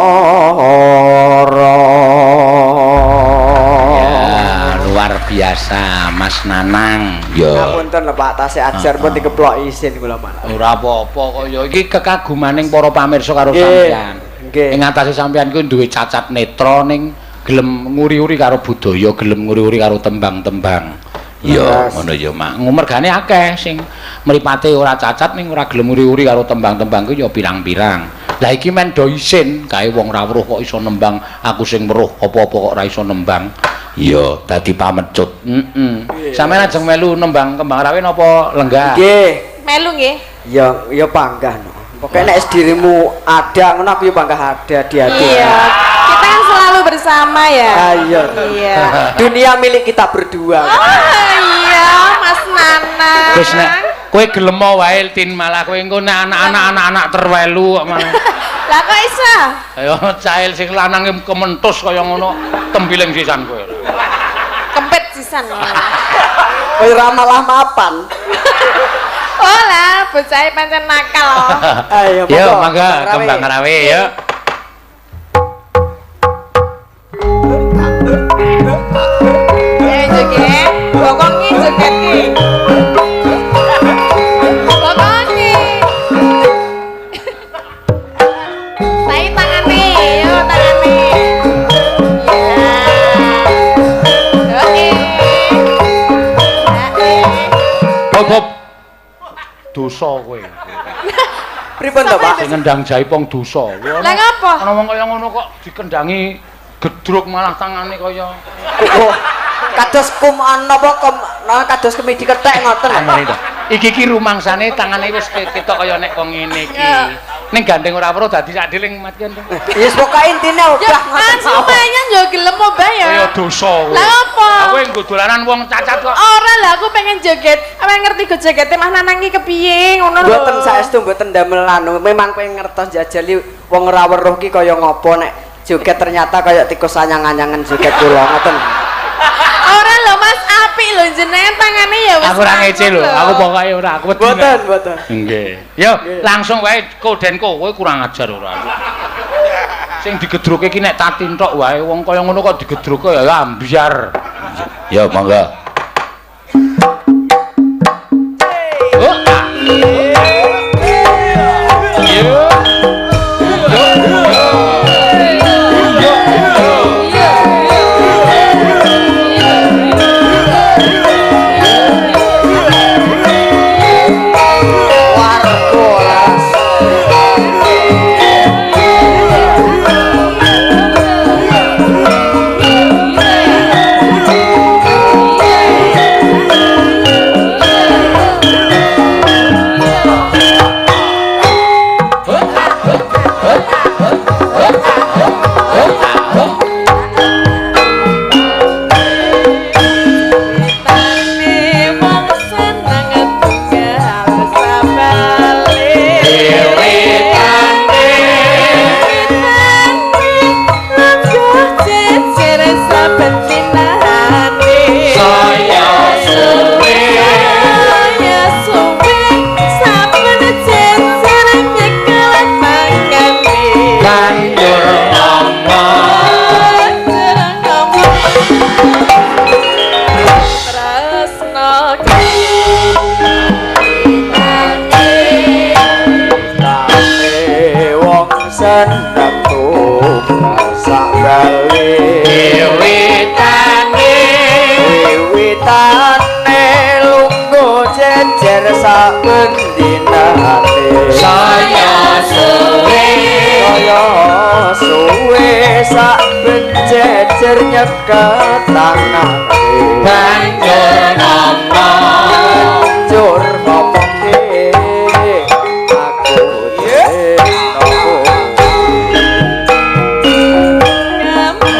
Ya, luar biasa Mas Nanang. Ya. Ngapunten lho Pak, tasih ajar pun dikeplok isin kula malah. Ora apa-apa kaya iki kekagumaning para pamirsa karo sampeyan. Nggih. Ing atase sampeyan kuwi duwe cacat netra ning gelem nguri-uri karo budaya, gelem nguri-uri karo tembang-tembang. Ya, ngono ya, Mak. Ngumergane akeh sing mripate ora cacat ning ora gelem nguri-uri karo tembang-tembang kuwi ya pirang-pirang. Lah iki men do isin, kae wong ra weruh kok iso nembang, aku sing weruh apa-apa kok ora iso nembang. Iya, dadi pamecut. Heeh. Sampeyan ajeng melu nembang Kembang Rawe napa lenggah? Nggih. Melu nggih. Ya, ya panggah no. Pokoke nek dirimu ada ngono aku ya panggah ada di hati. Iya. Kita kan selalu bersama ya. Ayo. Iya. Dunia milik kita berdua. Oh iya, Mas Nanang. Wis nek kowe gelem wae Tin, malah kowe engko nek anak-anak anak-anak terwelu kok malah. Lah kok iso? Ayo cail sing lanang kementus kaya ngono tembiling sisan kowe. Kempet sisan. Kowe ora malah mapan. Oh lah, bocah pancen nakal. Ayo, yo mangga Kembang Rawe yo. Joget, bokongi joget ki. Bokongi. Saiki tangane, yo tangane. Ya. Oke. Hop. Dosa kowe. Pripun to, Pak? Sing ngendang jaipong dosa. Lah ngapa? Ana wong kaya ngono kok dikendangi gedruk malah tangane kaya oh, kados kum napa kom kados kemidi kethek ngoten. Iki iki rumangsane tangane wis ketok kaya nek wong ngene iki. Ning gandeng ora weruh dadi sak deling matian to. Wis pokoke intine obah ngoten. Ya lumayan yo gelem obah ya. Kaya dosa kowe. Lah apa? Aku nggo dolanan wong cacat kok. Ora lah aku pengen joget. Pengen ngerti go jogete Mas Nanang iki kepiye ngono lho. Mboten saestu mboten ndamel anu. Memang pengen ngertos jajali wong ora weruh ki kaya ngopo nek joget ternyata kaya tikus anyang-anyangan joget kula ngoten. Ora lho Mas, apik lho jenengan tangane ya wis. Aku ora ngece lho, aku pokoke ora aku wedi. Mboten, mboten. Nggih. Yo, langsung wae kodenku, kowe kurang ajar ora. Sing digedruke iki nek tatin tok wae, wong kaya ngono kok digedruke ya ambyar. Yo, monggo. Oh. Yo. seneng tunggal sak bali. Wiwitane wiwitane lungguh jejer saben dinane. Saya suwe, saya suwe saben jejer nyekel tangane. Banjur ngomong, banjur ngomongke aku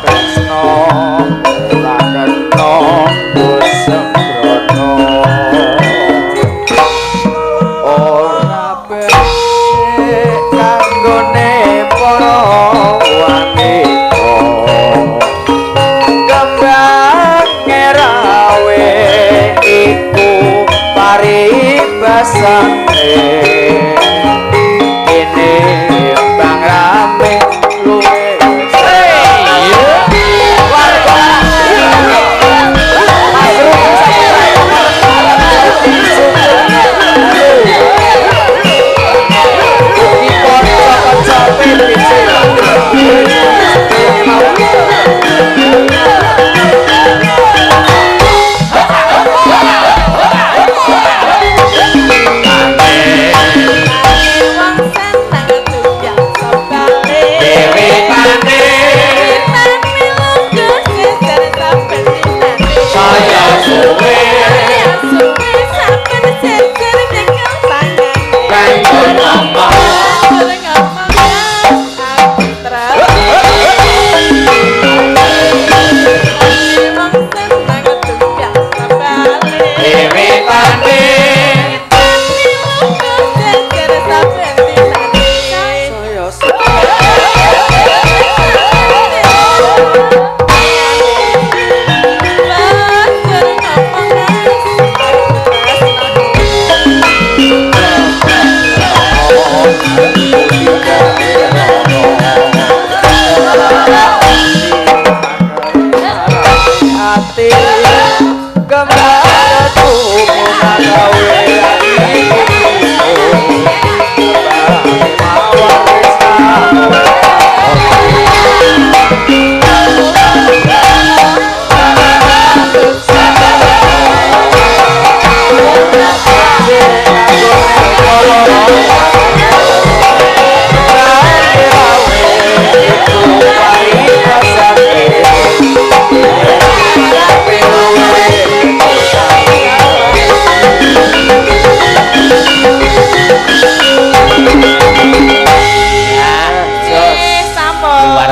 tresno.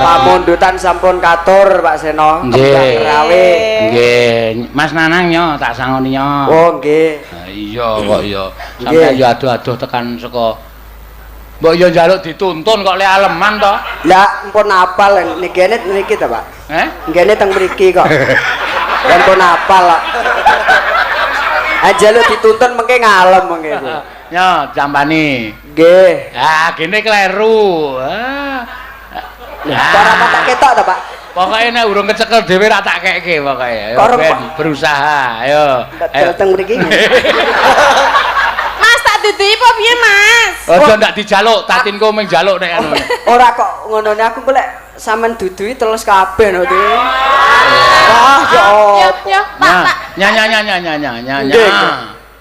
Pamundutan sampun katur Pak Seno. Nggih. Rawe. Nggih, Mas Nanang nyo tak sangoni nyo. Oh nggih. Iya kok iya. Sampeyan yo adoh-adoh tekan saka mbok yo njaluk dituntun kok le aleman to. Lah mpun apal niki niki ta Pak? Eh? Nggene teng mriki kok. Lah mpun apal kok. Njaluk dituntun mengke ngalem mengke. Nyo jampani. Nggih. Ah gene kleru. Ah. Lah ora tak ketok ta Pak? Pokoke nek urung kecekel dhewe ra tak keke pokoke. Ayo ben berusaha. Ayo. Ayo teng mriki. Mas tak duduhi apa piye Mas? Aja ndak dijaluk, tatinku mung njaluk nek anu. Ora kok ngonone aku lek sampean duduhi terus kabeh no iki. Wah, ya Ya, Pak, Pak. Nya nya nya nya nya nya nya.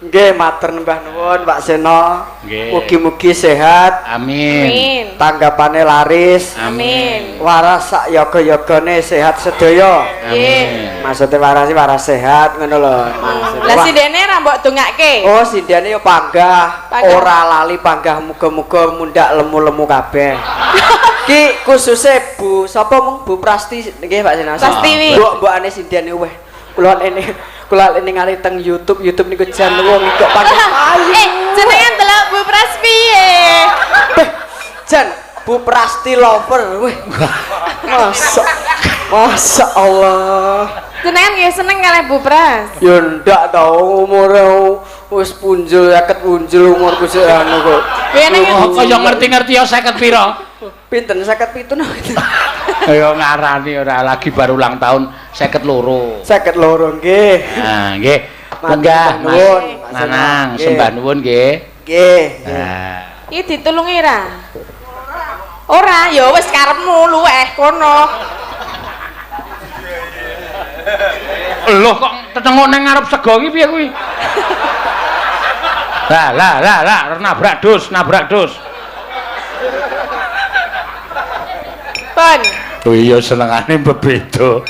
Nggih, matur nembah nuwun Pak Seno. Mugi-mugi sehat. Amin. Tanggapane laris. Amin. Waras sak yoga-yogane sehat sedaya. Amin. Maksude waras waras sehat ngono lho. Lah sindene ra mbok dongake. Oh, sindene yo panggah, ora lali panggah muga-muga mundak lemu-lemu kabeh. Ki khususe Bu sapa mung Bu Prasti nggih Pak Seno. Prastiwi. Mbok-mbokane sindene weh. Kula ene Kula lek ningali teng YouTube, YouTube niku jan wong kok pakai payu. Jenengan delok Bu Pras piye? Beh, jan Bu Prasti lover. Weh. Masa Allah. Jenengan nggih seneng kalih Bu Pras. Ya ndak tau umure wis punjul 50 punjul umurku sik anu kok. Oh, kaya ngerti-ngerti ya 50 pira? Pinten 57 napa? Ayo ngarani ora lagi baru ulang tahun 52. 52 nggih. Nah, nggih. Lenggah Mas Nanang, sembah nuwun nggih. Nggih. Nah. Iki ditulungi ra? Ora, ya wis karepmu luweh kono. Lho kok tetenguk nang ngarep sego iki piye kuwi? Lah lah lah lah nabrak dus, nabrak dus. Pon. Oh iya senengane bebeda.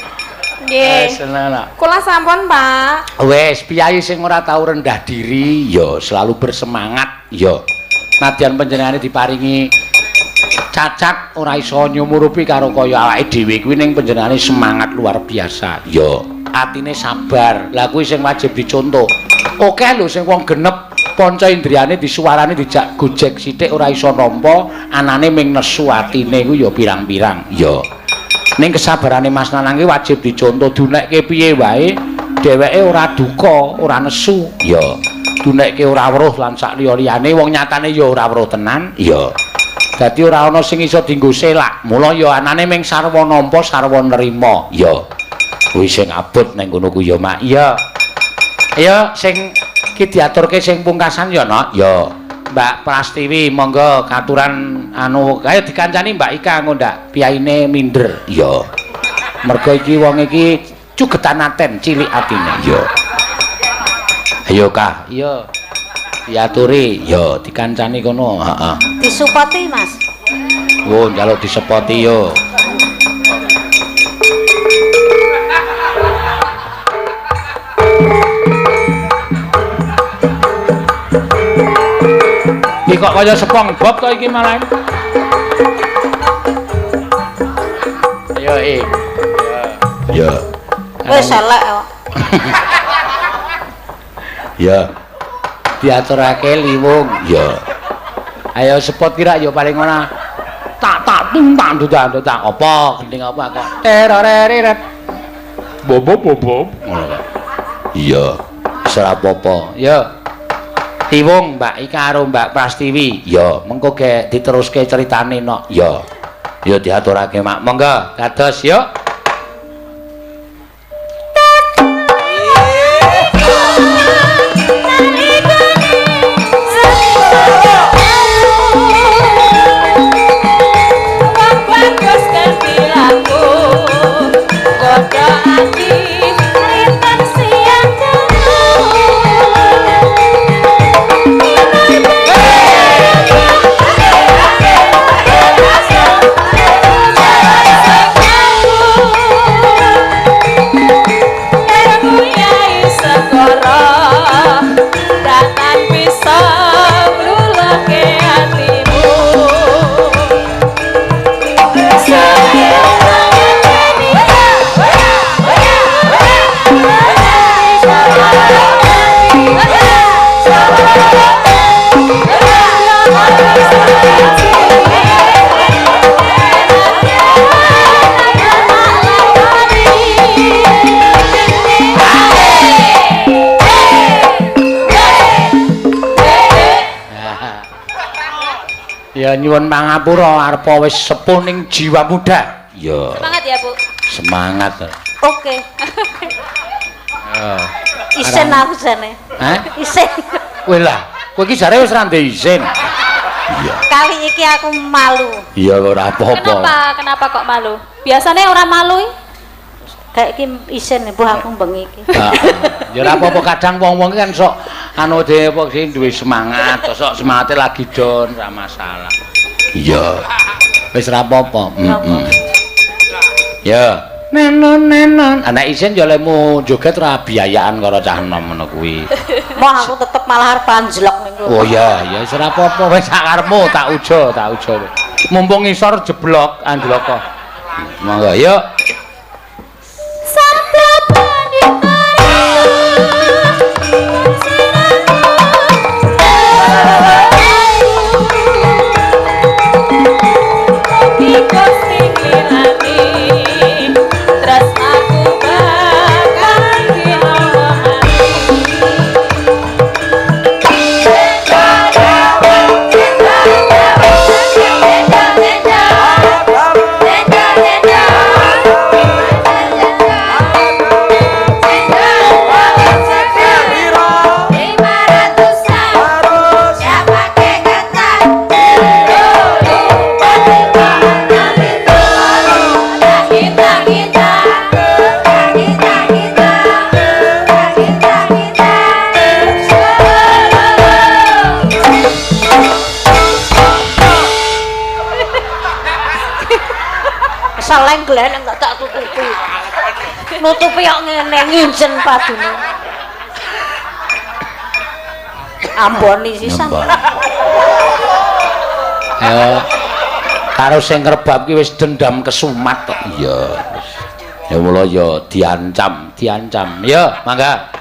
Nggih. Seneng lah. Kula sampun, Pak. Wes, piyayi sing ora tau rendah diri, ya selalu bersemangat, ya. Nadyan panjenengane diparingi cacat ora iso nyumurupi karo kaya awake dhewe kuwi ning panjenengane semangat luar biasa. Ya, atine sabar. Lah kuwi sing wajib dicontoh. Oke lho sing wong genep panca indriyane disuwarane dijak gojek sithik ora iso nampa, anane ming nesu atine kuwi ya pirang-pirang. Ya. Ning kesabarane Mas Nanang ki wajib dicontoh, dunekke piye wae dheweke ora duka, ora nesu. Ya. Dunekke ora weruh lan sak liya-liyane wong nyatane ya ora weruh tenan. Ya. Dadi ora ana sing iso dienggo selak. Mula ya anane ming sarwa nampa, sarwa nerima. Ya. Kuwi sing abot ning kono kuwi ya, Mak. Iya. Ya sing iki diaturke sing pungkasan ya, Nok. Ya. Mbak Prastiwi monggo katuran anu ayo dikancani Mbak Ika engko ndak piyaine minder. Ya. Mergo iki wong iki cugetan aten cilik atine. Ya. Ayo Kak. Iya. Diaturi, ya dikancani kono, heeh. Disupoti, Mas. Wo, njaluk disepoti yo. Iki kok kaya SpongeBob to iki malah. Ayo, Ya. Wis elek kok. Ya. Diaturake liwung. Ya. Ayo sepot kira ya paling ora tak tak tung tak tak tak apa gending apa kok. Teroreret. Bobo bobo ngono kok. Iya. Wis ora apa-apa. Ya. Liwung Mbak Ika karo Mbak Prastiwi. Ya, mengko gek diteruske ceritane nok. Ya. Ya diaturake Mak. Monggo dados yuk. Ya nyuwun pangapura arepa wis sepuh ning jiwa muda. Ya. Semangat ya, Bu. Semangat. Oke. Isin aku jane. Hah? Isin. Kowe lah, kowe iki jare wis ra ndek isin. Iya. Kali iki aku malu. Iya ora apa-apa. Kenapa? Kenapa kok malu? Biasanya ora malu iki. Kayak iki isin mbuh aku bengi iki. Ya ora apa-apa kadang wong-wong iki kan sok anu dhewe apa sing duwe semangat, sok semangate lagi down ora masalah. Iya. Wis ora apa-apa. Heeh. Ya. Nenon nenon. Anak isin ya lemu joget ora biayaan karo cah enom ngono kuwi. Moh aku tetep malah arep anjlok ning kono. Oh iya, ya wis ora apa-apa wis sak karepmu tak ujo, tak ujo. Mumpung ngisor jeblok anjloko. Monggo yuk. Sabda panita. Seleng gleneng gak tak tutupi. Nutupi kok ngene nginjen padune. Amboni sisan. Ya karo sing ngrebab ki wis dendam kesumat kok. Iya. Ya mula ya diancam, diancam. Ya, mangga.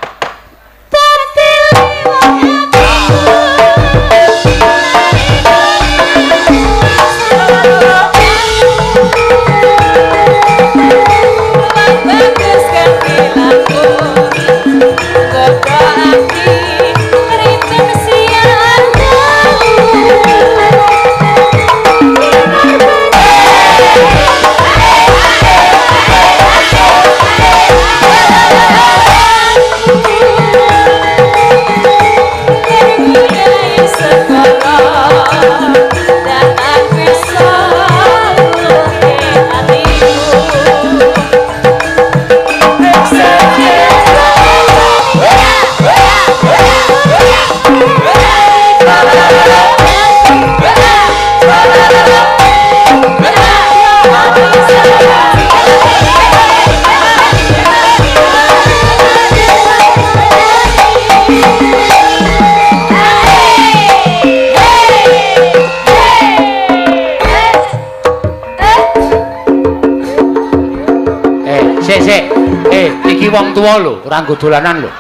Iki wong tuwa lho, ora nggo dolanan lho.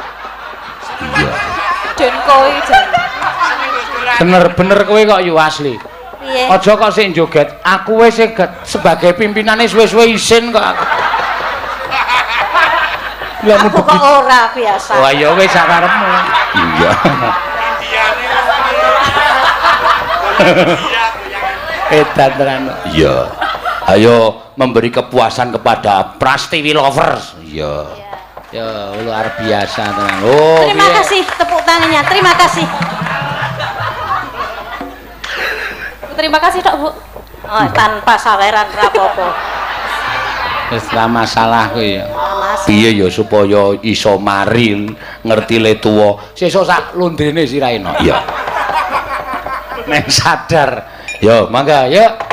Iya. Den kowe jan. Bener-bener kowe kok yu asli. Piye? Aja kok sing joget, aku wis sing sebagai pimpinane suwe-suwe isin kok aku. Lah aku kok ora biasa. Wah ya wis sak karepmu. Iya. Edan tenan. Iya. Ayo memberi kepuasan kepada Prastiwi Lovers. Iya. Ya luar biasa tenan. Oh, terima kasih tepuk tangannya. Terima kasih. Terima kasih Dok, Bu. Oh, tanpa saweran rapopo. Wis ra masalah kuwi ya. Piye ya supaya iso mari ngerti le tuwa. Sesuk sak londrene sirahe no. Iya. Men sadar. Yo, mangga, yuk.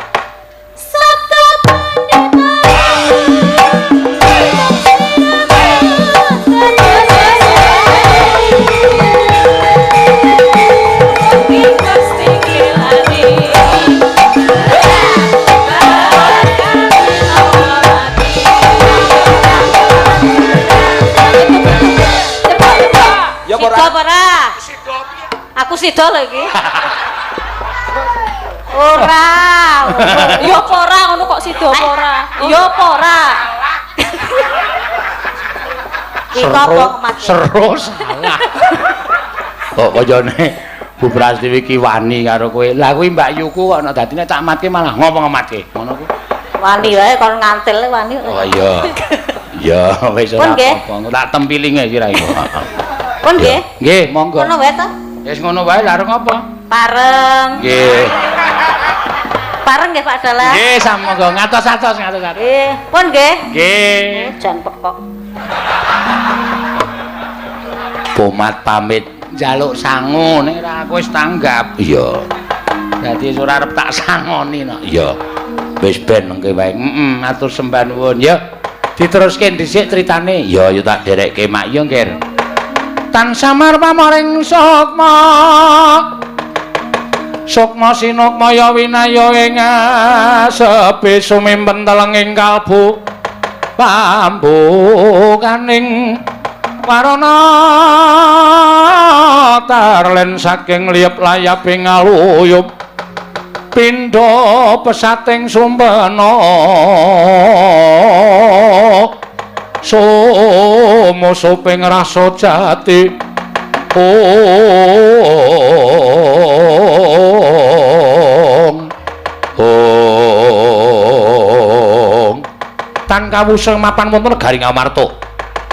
Aku sida lho iki. Ora. Ya apa ora ngono kok sida apa ora? Ya apa ora? Iki apa mati? Seru salah. Kok kayane Bu Prastiwi ki wani karo kowe. Lah kuwi Mbak Yuku kok nek dadine tak matke malah ngopo ngematke. Ngono kuwi. Wani wae kon ngantil wani. Oh iya. Ya wis ora apa-apa. Tak tempilinge sira iku. Pun nggih. Nggih, monggo. Ngono wae to? Wis ngono wae lha arep ngapa? Pareng. Nggih. Pareng nggih Pak Dalang. Nggih, samangga ngatos-atos ngatos-atos. Nggih, pun nggih. Nggih. Jan pekok. Pomat pamit njaluk sangu nek ora aku wis tanggap. Iya. Dadi ora arep tak sangoni no. Iya. Wis ben mengke wae. Heeh, matur sembah nuwun ya. Diteruske dhisik critane. Ya, ya tak derekke mak ya, Ngger. Tan samar pamoring sukma. Sukma sinukmaya winaya ing asepi sumimpen telenging kalbu pambukaning warana tarlen saking liyep layaping aluyup pindha pesating sumpena sumusuping rasa jati. Ong ong tan kawuseng mapan wonten negari Ngamarta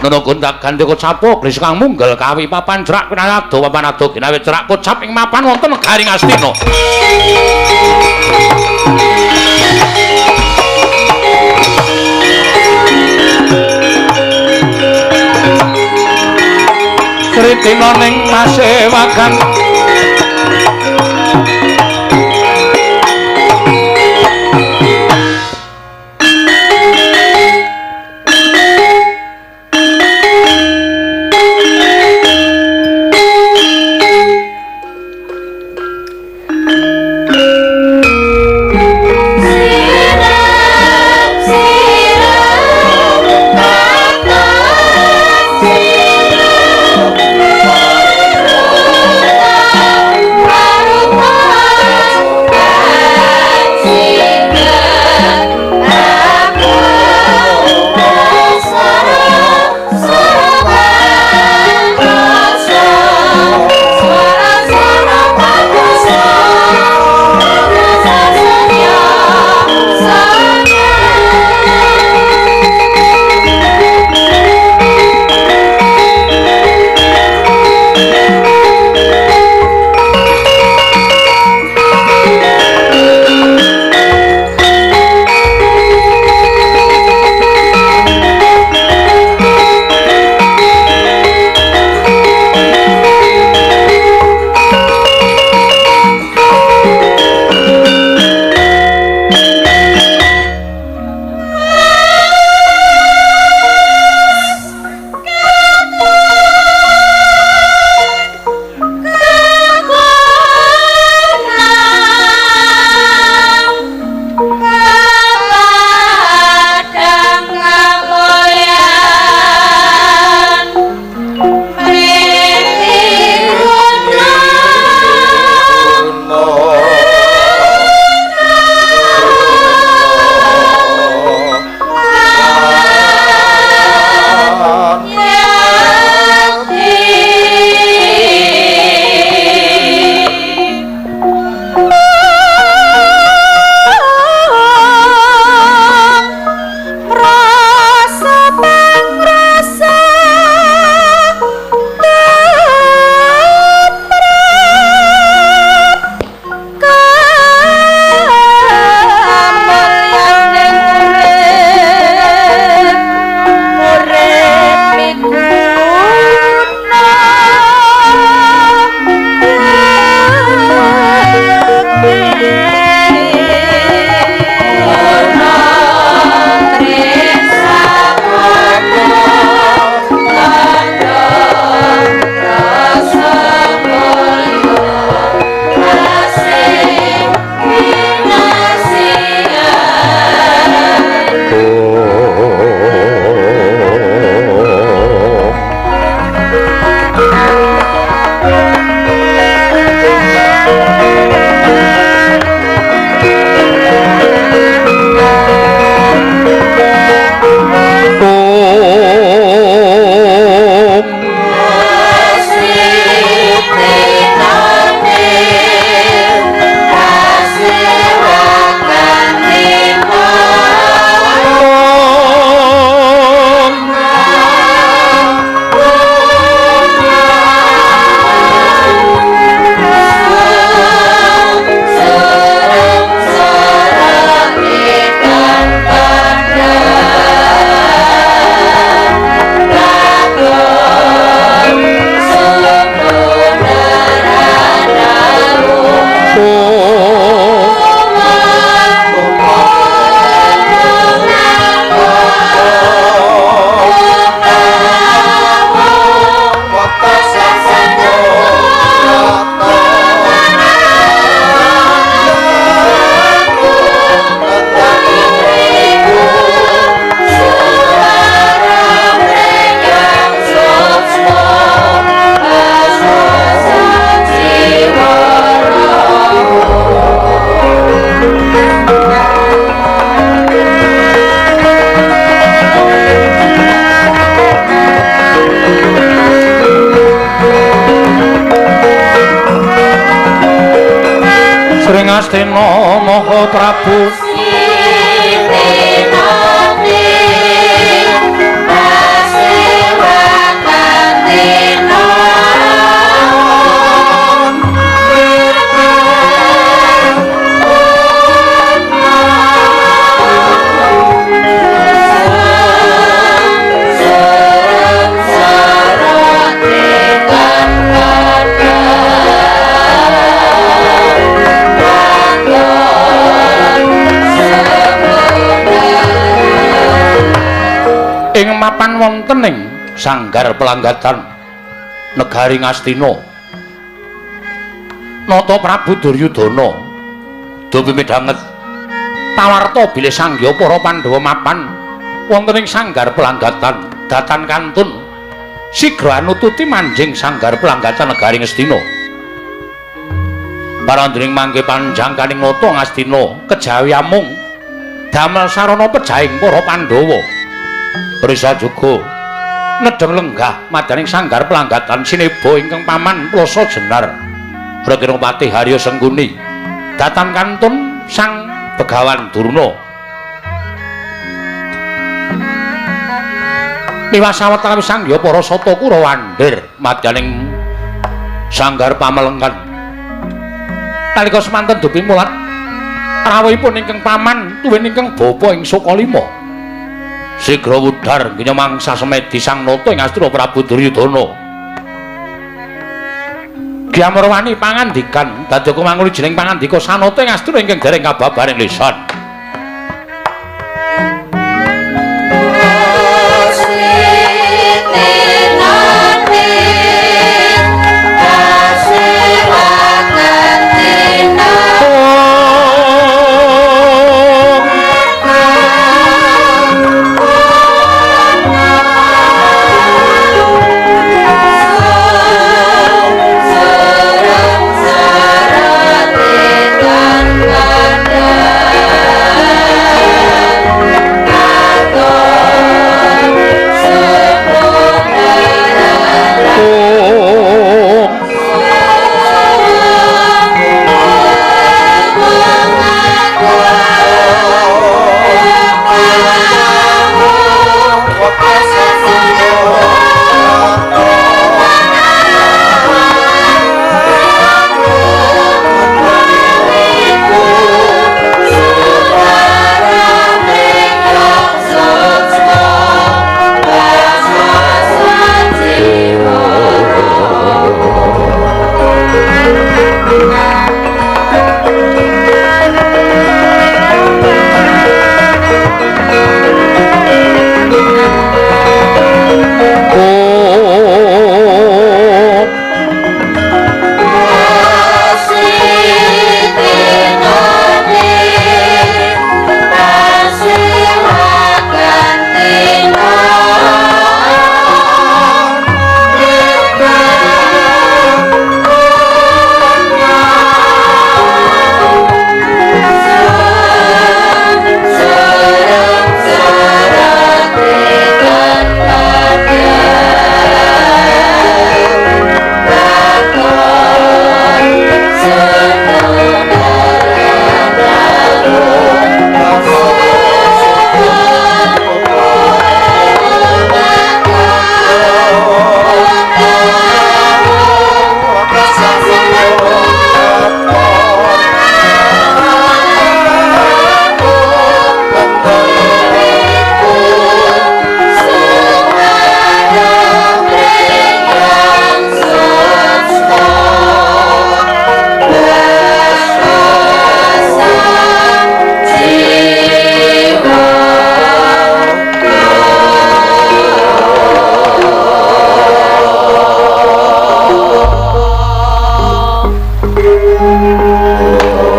nono gonta ganti kocap gris kang munggel kawi papan cerak pinado papan ado ginawe cerak kocap ing mapan wonten negari Ngastina. Sritina ning pasewakan Ngastina Maha Prabu ing mapan wonten ing sanggar pelanggatan negari Ngastina. Nata Prabu Duryudana dupi midhanget pawarta bilih sangya para Pandhawa mapan wonten ing sanggar pelanggatan datan kantun sigra anututi manjing sanggar pelanggatan negari Ngastina. Parandring mangke panjangkaning nata Ngastina kejawi amung damel sarana pejahing para Pandhawa. Risa juga nedheng lenggah madaning sanggar pelanggatan sineba ingkang paman Plasa Jenar Reginopati Harya Sengkuni datan kantun Sang Begawan Durna. Miwah sawetawis sangya para sata Kurawa wandhir madaning sanggar pamelenggan. Nalika semanten dupi mulat rawuhipun ingkang paman tuwin ingkang bapa ing Sukalima. Sigra wudar ngenya mangsa semedi sang nata ing Astra Prabu Duryudana. Ki Amrawani pangandikan dadi kumanguli jeneng pangandika sanata ing Astra ingkang dereng kababaring lisan.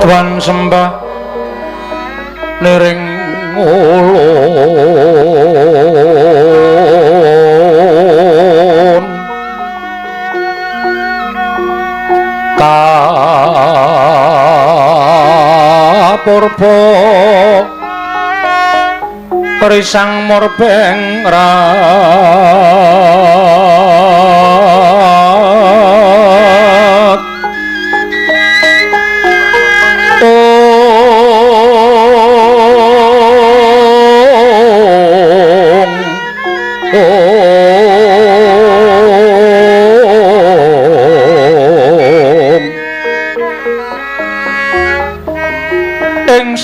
Tuan sembah niring ulun kapurba risang murbeng rat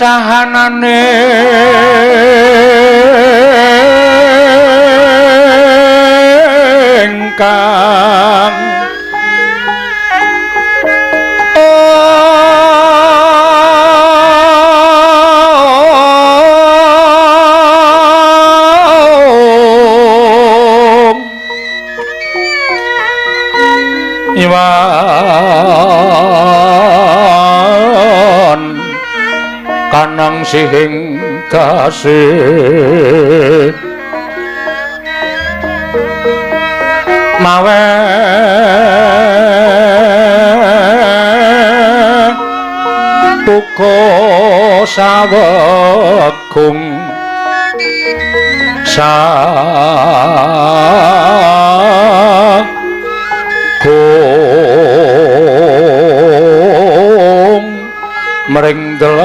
Kahanane ingkang Iwan kanang sihing kasih mawe tuko sawegung sagung mring delan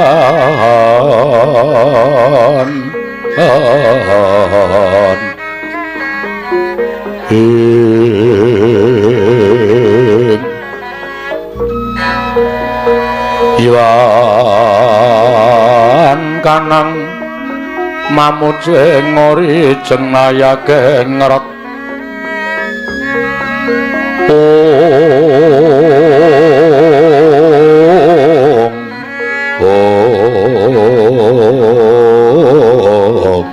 ing Iwan kanang mamuce ngori jenayake ngeret ong ong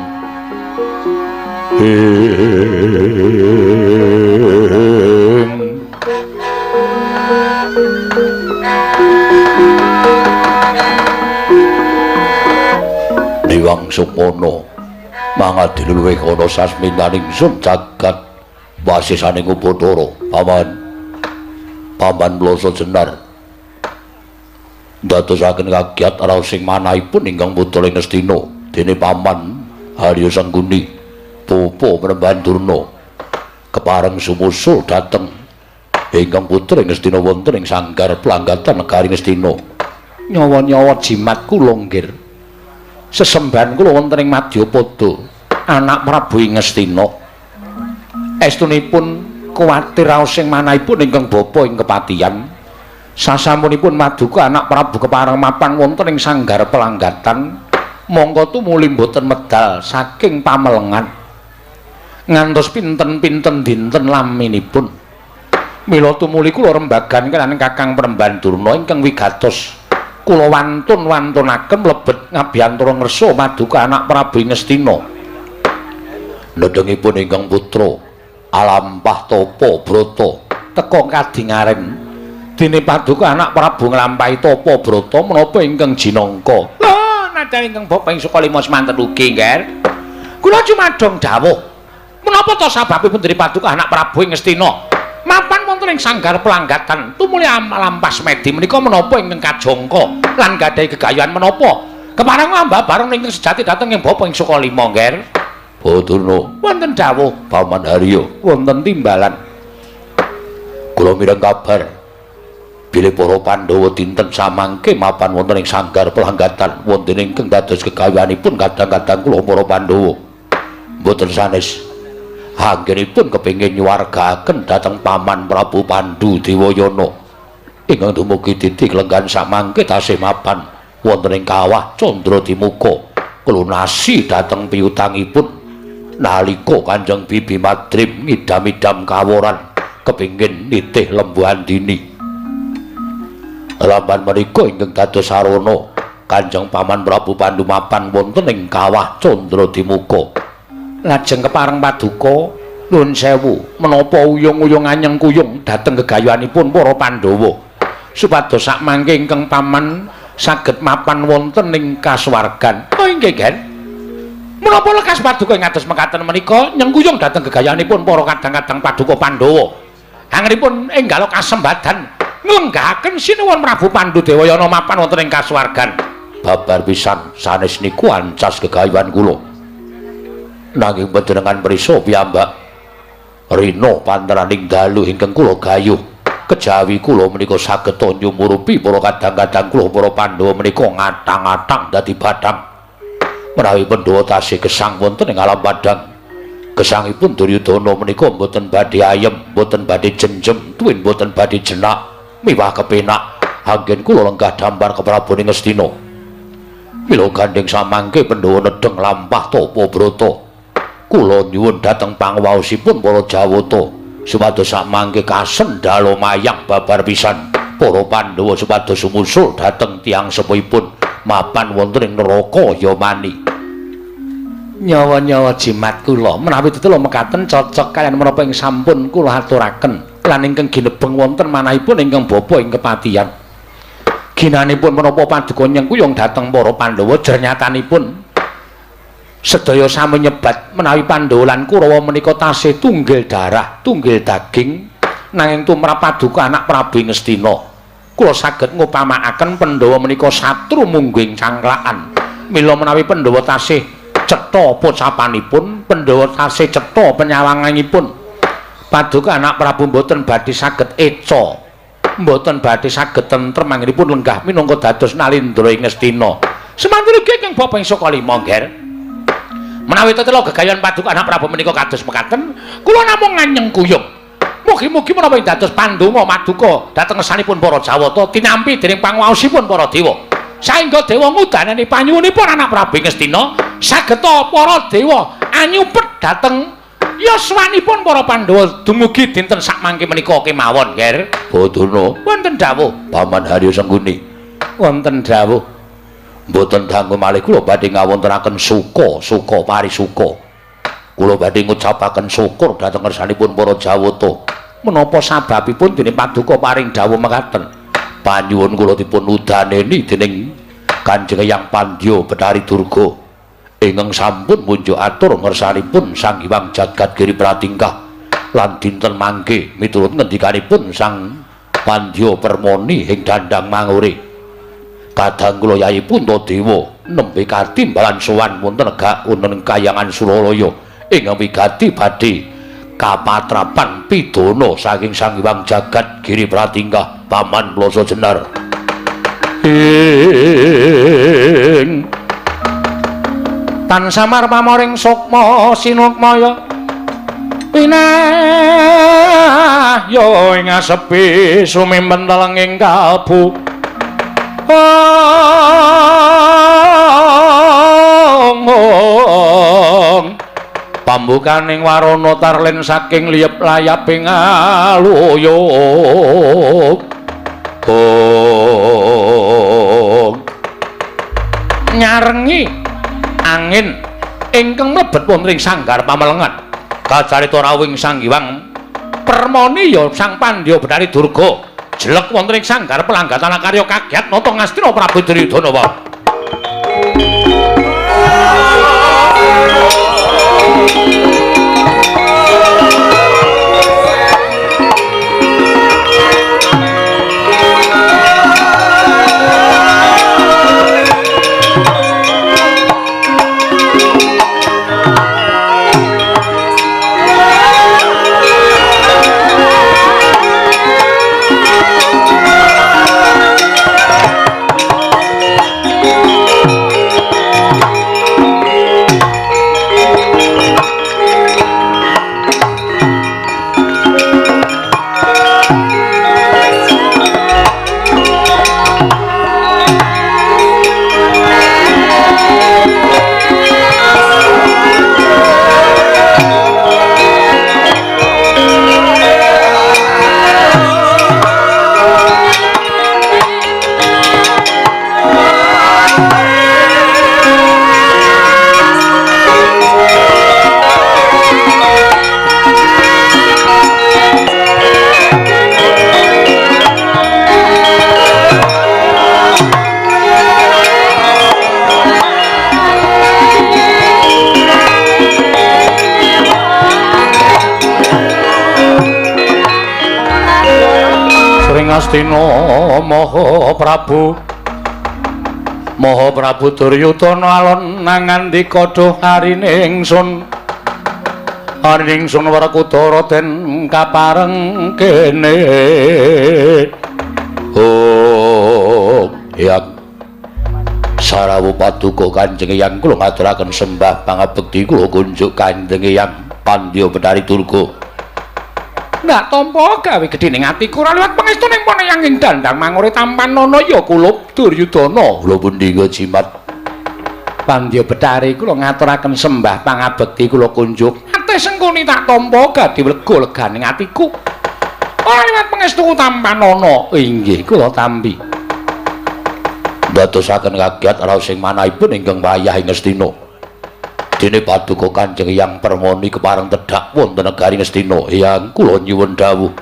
ing Niwang Sukmono mangadil luwih ana sasmitaning sun jagat wasisaning Upacara. Paman, paman Mloso Jenar ndadosaken kagiat raos sing manahipun ingkang putra ing Ngastina dene paman Harya Sangkuni pupu Panembahan Durna kepareng sumusul dhateng ingkang putra ing Ngastina wonten ing sanggar planggatan negari Ngastina. Nyawa-nyawa jimat kula nggir, sesembahan kula wonten ing Madyapada anak Prabu ing Ngastina. Estunipun kuwatir raos sing manahipun ingkang bapa ing kepatihan. Sasampunipun maduka anak Prabu kepareng mapan wonten ing sanggar pelanggatan, mongko tumuli mboten medal saking pamelengan ngantos pinten-pinten dinten laminipun. Mila tumuli kula rembagan kaliyan Kakang Panembahan Durna ingkang wigatos kula wantun-wantunaken mlebet ngabiyantara ngersa maduka anak Prabu ing Ngastina. Nedhengipun ingkang putra alampah tapa brata teka kadingaren dene paduka anak Prabu nglampahi tapa brata menapa ingkang jinangka. Lha nadyan ingkang bapa ing Sukalima semanten ugi nggih. Kula cumadong dawuh. Menapa to sababipun dene paduka anak Prabu ing Ngastina mapan wonten ing sanggar pelanggatan tumuli lampah semedi menika menapa ingkang kajangka lan gadhahi gegayuhan menapa kepareng ambah bareng ingkang sejati dhateng ing bapa ing Sukalima nggih. Badurna wonten dawuh Paman Harya wonten timbalan. Kula mireng kabar bilih para Pandhawa dinten samangke mapan wonten ing sanggar pelanggatan wonten ingkang dados gegayuhanipun kadang-kadang kula para Pandhawa mboten sanes anggenipun kepengin nyuwargaaken dhateng Paman Prabu Pandu Dewayana ingkang dumugi titik lenggan samangke tasih mapan wonten ing kawah Candradimuka klunasi dhateng piutangipun nalika Kanjeng Bibi Madrim ngidam-idam kaworan kepengin nitih Lembu Andini. Lamban menika ingkang dados sarana Kanjeng Paman Prabu Pandu mapan wonten ing kawah Candradimuka. Lajeng kepareng paduka nuwun sewu menapa uyung-uyung anyeng kuyung dhateng gegayuhanipun para Pandhawa supados sakmangke ingkang paman saged mapan wonten ing kasuwargan. Oh inggih, Gen. Menapa lekas paduka ing atos mekaten menika nyengkuyung dhateng gegayuhanipun para kadang-kadang paduka Pandhawa. Anggenipun enggal kasembadan nglenggahaken Sinuwun Prabu Pandu Dewayana mapan wonten ing kasuwargan. Babar pisan sanes niku ancas gegayuhan kula. Nanging panjenengan prisa piyambak rina panteraning dalu ingkang kula gayuh kejawi kula menika saged nyumurupi para kadang-kadang kula para Pandhawa menika ngatang-atang dadi bathang. Menawi Pandhawa tasih gesang wonten ing alam padhang, gesangipun Duryudana menika mboten badhe ayem, mboten badhe jenjem, tuwin mboten badhe jenak miwah kepenak. Anggen kula lenggah dampar ke Prabu ing Ngastina. Mila gandheng samangke Pandhawa nedheng lampah tapa brata. Kula nyuwun dhateng pangwaosipun para Jawata supados samangke kasendhala mayang babar pisan para Pandhawa supados sumusul dhateng tiyang sepuhipun mapan wonten ing neraka Yamani. Nyawa-nyawa jimat kula menawi tetela mekaten cocok kaliyan menapa ing sampun kula aturaken lan ingkang ginebeng wonten manahipun ingkang bapa ing kepatihan. Ginanipun menapa paduka nyengkuyung dhateng para Pandhawa jernyatanipun sedaya sami nyebat menawi Pandhawa lan Kurawa menika tasih tunggil darah, tunggil daging nanging tumrap paduka anak Prabu Ngastina. Kula saged ngupamakaken Pandhawa menika satru mungguing cangklakan. Mila menawi Pandhawa tasih cetha pocapanipun, Pandhawa tasih cetha penyawanganipun, paduka anak Prabu mboten badhe saged eca, mboten badhe saged tentrem anggenipun lenggah minangka dados Nalindra ing Ngastina. Semanten ugi ingkang bapa ing saka lima, Ngger. Menawi tetela gegayan paduka anak Prabu menika kados mekaten, kula namung nganyeng kuyung. Mugi-mugi menawi dados pandonga maduka dhateng ngersanipun para Jawata tinampi dening panguwaosipun para dewa. Saengga dewa ngudanani panyuwunipun anak Prabu Ngastina, sageta para dewa anyupet dhateng yaswanipun para Pandhawa dumugi dinten sakmangke menika kemawon, Nger. Badana wonten dawuh Paman Haryo Sengkuni. Wonten dawuh. Mboten dangu malih kula badhe ngawontenaken suka, suka parisuka. Kula badhe ngucapaken syukur dhateng ngersanipun para Jawata. Menapa sababipun dene paduka paring dawuh mekaten? Panyuwun kula dipun udaneni dening Kanjeng Hyang Pandya Betari Durga. Ingkang sampun munjuk atur ngersanipun Sang Hyang Jagat Giri Pratingkah lan dinten mangke miturut ngendikanipun Sang Pandya Permoni ing Dandang Mangure. Kadang kula Yayi Puntadewa nembe katimbalan sowan wonten negak wonten kayangan Suralaya ingkang wigati badhe kapatrapan pidana saking Sang Hyang Jagat Giri Pratingkah Paman Ploso Jenar. Ing tan samar pamoring sukma sinukmaya pinah ya ing asepi sumimpen telenging kalbu. Ong pambukaning warana tarlen saking liyep layaping aluyuk. Ong nyarengi angin ingkang mlebet wonten ing sanggar pamelengan. Kacarita rawuhing Sang Hyang Permoni ya Sang Pandya Betari Durga jelek wonten ing sanggar pelanggatan akarya kagiat nata Ngastina Prabu Duryudana wae. Ngastina Maha Prabu Maha Prabu Duryudana alon nangandika duh arine ingsun arine ingsun Werkudara den kapareng kene. Oh Hyang Sarawu paduka Kanjeng Hyang kula ngaturaken sembah pangabekti kula kunjuk Kanjeng Hyang Pandya Betari Durga. Ndak tampa gawe gedhe ning atiku ora liwat pangestu ning pone yang ing Dandang Mangure tampan nono ya kulup Duryudana. Lho pundi jimat Pandya Betari kula ngaturaken sembah pangabekti kula kunjuk. Ate Sengkuni tak tampa gadi lega leganing atiku. Ora liwat pangestu tampanana. Inggih kula tampi. Ndadosaken kagiat raos sing manahipun ingkang wayah ing Ngastina. Dene paduka Kanjeng Hyang Permoni kepareng tedhak wonten negari Ngastina. Hyang kula nyuwun dawuh.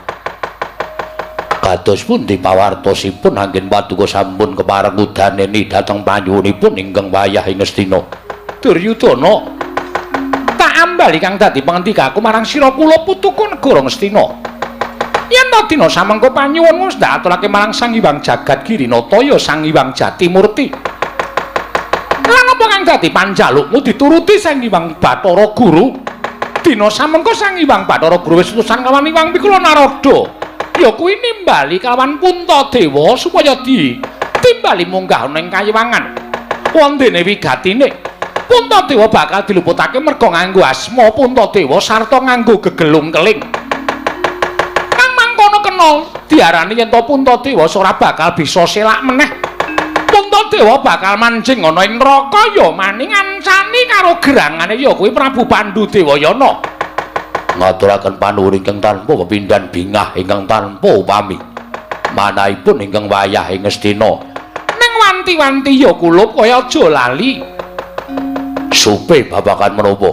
Kados pundi pawartosipun anggen paduka sampun kepareng udaneni dhateng panyuwunipun ingkang wayah ing Ngastina. Duryudana, tak ambali kang dadi pangandikaku marang sira kula putuku negara Ngastina. Yen ta dina samengko panyuwunmu wis ndak aturake marang Sang Hyang Jagat Girinata ya Sang Hyang Jatimurti. Lan apa kang dadi panjalukmu dituruti Sang Hyang Bathara Guru? Dina samengko Sang Hyang Bathara Guru wis utusan kawan Hyang Pikula Narada. Ya kuwi nimbali kawan Puntadewa supaya ditimbali munggah ana ing kayiwangan. Wondene wigatine Puntadewa bakal diluputake merga nganggo asma Puntadewa sarta nganggo gegelung keling. Kang mangkono kena diarani yen to Puntadewa ora bakal bisa selak meneh. Puntadewa bakal manjing ana ing neraka ya maning ngancani karo gerangane ya kuwi Prabu Pandu Dewayana. Ngaturaken panuwun ingkang tanpa pepindhan bingah ingkang tanpa upami. Manahipun ingkang wayah ing Ngastina. Ning wanti-wanti ya kulup kaya aja lali. Supe babagan menapa?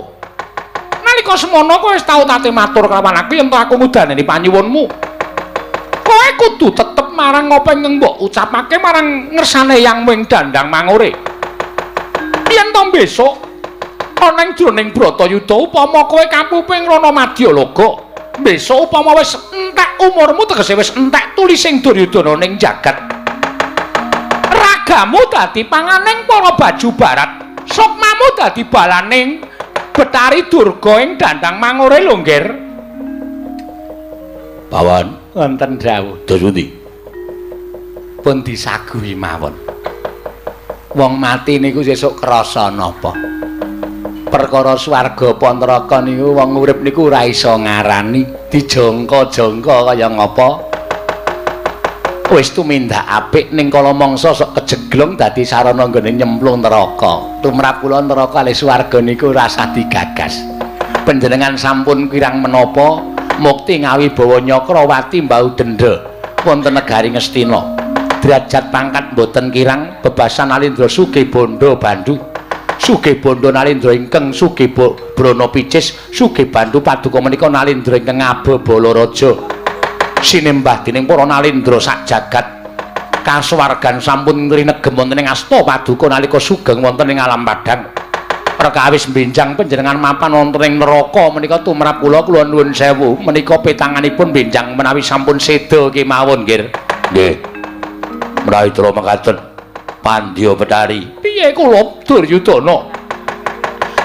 Nalika semono kowe wis tau tate matur kelawan aku yen to aku ngudaneni panyuwunmu. Kowe kudu tetep marang apa ingkang mbok ucapake marang ngersane Yang Wing Dandang Mangure. Yen to besok ana ing jroning Bratayuda upama kowe kapuping Rana Madyalaga, besok upama wis entek umurmu tegese wis entek tulising Duryudana ning jagat. Ragamu dadi panganing para baju barat, sukmamu dadi balaning Betari Durga ing Dandang Mangure lho, Nggir. Pawan, wonten dawuh. Dos pundi? Pun disaguhi mawon. Wong mati niku sesuk krasa napa? Perkara swarga apa neraka niku wong urip niku ora iso ngarani, dijangka-jangka kaya ngapa. Wis tumindak apik ning kala mangsa sok kejeglong dadi sarana nggone nyemplung neraka. Tumrap kula neraka kalih swarga niku ora usah digagas. Panjenengan sampun kirang menapa mukti ngawibawa Nyakrawati mbau denda wonten negari Ngastina. Derajat pangkat mboten kirang bebasan Nalindra sugih bondo bandu. Sugih bondo Nalindra ingkang sugih brana picis, sugih bandu paduka menika Nalindra ingkang ngaba Balaraja. Sinembah dening para Nalindra sak jagat kasuwargan sampun rinegem wonten ing asta paduka nalika sugeng wonten ing alam padhang. Perkawis benjang panjenengan mapan wonten ing neraka menika tumrap kula kula nuwun sewu menika petanganipun benjang menawi sampun seda kemawon, Nggir. Nggih. Menawi tra mekaten Pandya Betari. Piye kula Duryudana?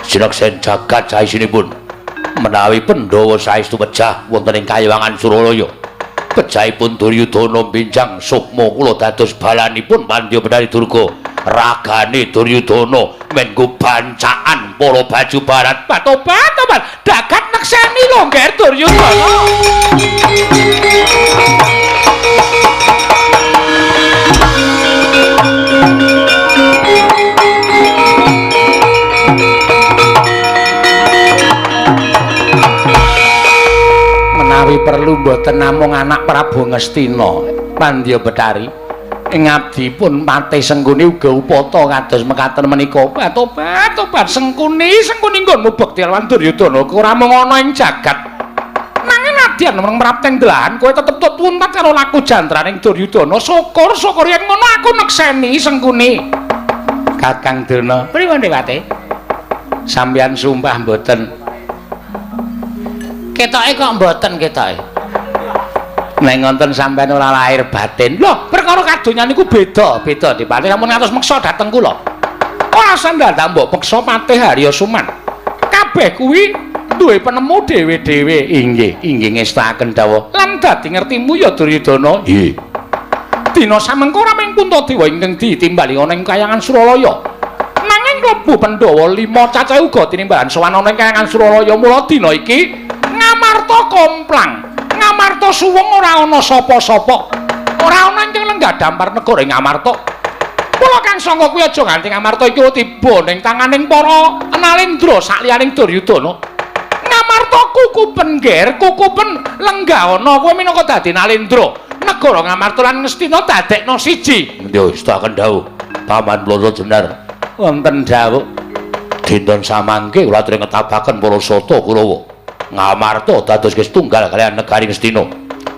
Sineksen jagat saisinipun menawi Pandhawa saestu pejah wonten ing kayiwangan Suralaya. Pejahipun Duryudana benjang sukma kula dados balanipun Pandya Betari Durga. Ragane Duryudana menggo bancaan para baju barat. Tobat tobat dagat nekseni lho, Ngger Duryudana. Menawi perlu mboten namung anak Prabu Ngastina, Pandya Betari, ing abdipun Patih Sengkuni uga upata kados mekaten menika. Tobat tobat Sengkuni, Sengkuni nggonmu bekti lawan Duryudana ora mung ana ing jagat. Nanging nadyan mung mrapteng delahan kowe tetep tuntat karo laku jantraning Duryudana. Syukur syukur yen ngono aku nekseni Sengkuni. Kakang Durna, pripun Dewate? Sampeyan sumpah mboten. Ketoke kok mboten ketoke. Nek ngonten sampeyan ora lahir batin. Lho, perkara kadonyan niku beda, beda Dipati. Sampun ngantos meksa dhateng kula. Ora sandadak mbok peksa Patih Harya Suman. Kabeh kuwi duwe penemu dhewe-dhewe. Inggih, inggih ngestakaken dawuh. Lan dadi ngertimu ya Duryudana. Nggih. Dina samengko ora mung Puntadewa ingkang ditimbali ana ing kayangan Suralaya. Nanging klebu Pandhawa 5 cacahe uga tinimbalan sowan ana ing kayangan Suralaya. Mula dina iki Ngamarta komplang, Ngamarta suwung ora ana sapa-sapa. Ora ana ingkang lenggah dampar negara ing Ngamarta. Mula Kang Sangka kuwi aja nganti Ngamarta iki tiba ning tanganing para Nalendra sakliyaning Duryudana. Ngamarta kukupen ger, kukupen lenggahana kowe minangka dadi Nalendra. Negara Ngamarta lan Ngastina dadekna siji. Nggih, ngestaken dawuh Paman Blana Jenar. Wonten dawuh dinten samangke kula aturi ngetabaken para sata Kurawa. Ngamarta dados setunggal kaliyan negari Ngastina.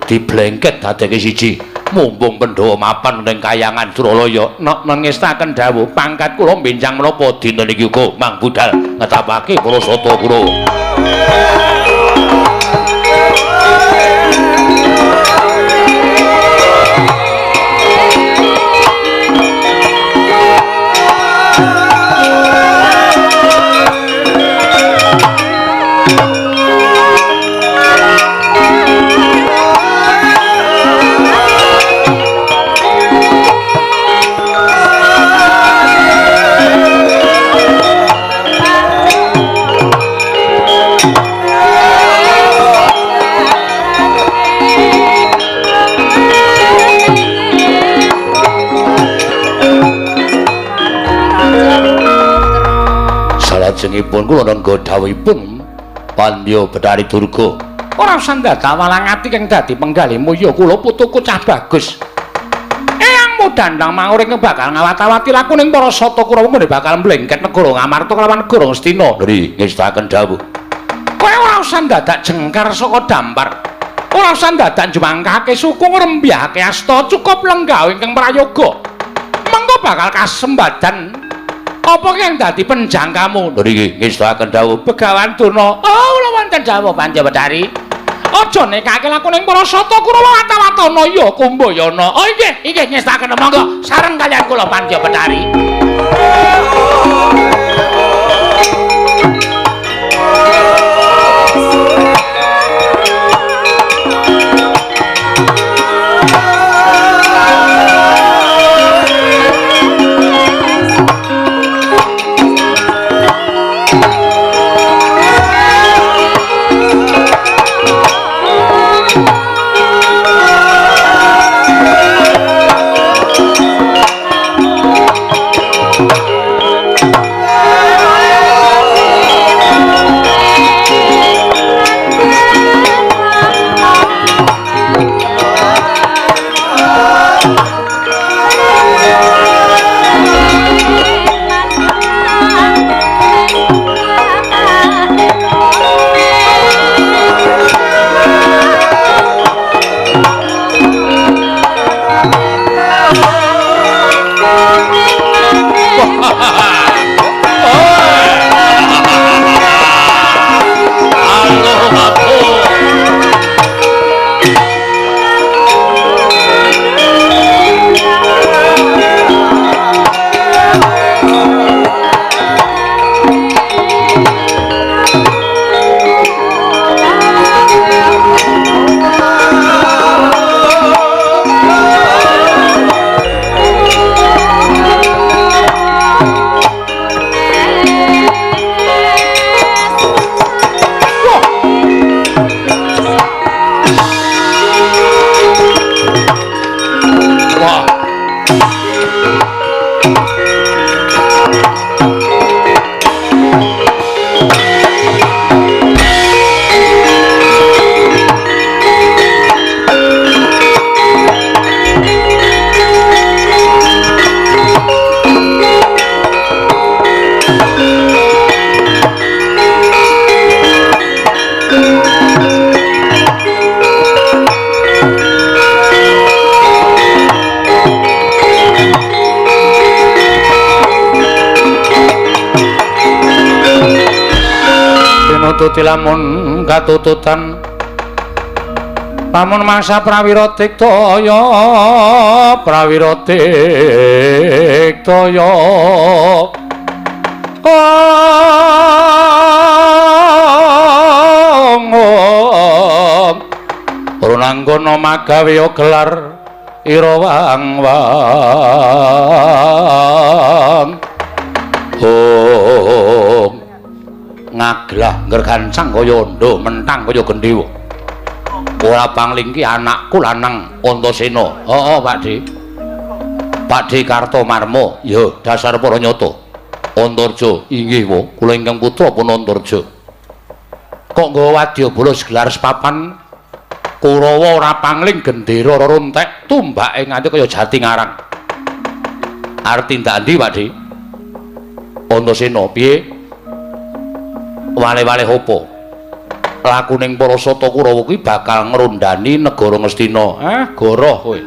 Diblengket dadeke siji. Mumpung Pandhawa mapan ning kayangan Suralaya, nek ngestaken dawuh pangkat kula benjang menapa dinten iki uga mang budal ngetapake para sata Kurawa. Salajengipun kula nengga dawuhipun Pandya Betari Durga. Ora usah dadak walang ati kang dadi penggalihmu ya kula putuku cah bagus. Eyangmu dandang manguring bakal ngawat-awati lakuning para sata Kurawa ngene bakal mlengket negara Ngamarta kelawan negara Ngastina. Nggih, ngestaken dawuh. Kowe ora usah dadak jengkar saka dampar. Ora usah dadak njumangkake suku ngrembyahake asta, cukup lenggah ingkang prayoga. Mengko bakal kasembadan apa yang dadi penjangkamu? Nggih, ngestaken dawuh Begawan Durna. Oh, kula wonten dawuh Pandya Betari. Aja nekake lakuning para sata Kurawa watawatana ya Kumbayana. Oh nggih, inggih ngestaken monggo sareng kaliyan kula Pandya Betari. Tinututi lamun katututan lamun mangsa prawira diktaya prawira diktaya ong runanggana magawe gelar ira wang wang ong ngaglah nggergancang kaya andha mentang kaya gendhewa. Ora panglingki anakku lanang Antasena. Heeh, Pakdhe. Pakde Kartomarma, ya dasar para nyata. Antarja, inggih wa, kula ingkang putra pun Antarja. Kok nggawa wadyabala segelar sepapan Kurawa ora pangling gendera rontek tumbake nganti kaya jati ngarang. Arep tindak endi, Pakde? Antasena, piye? Wale-wale opo? Lakuning para sata Kurawa kuwi bakal ngrondani negara Ngastina. Ah, goroh kowe.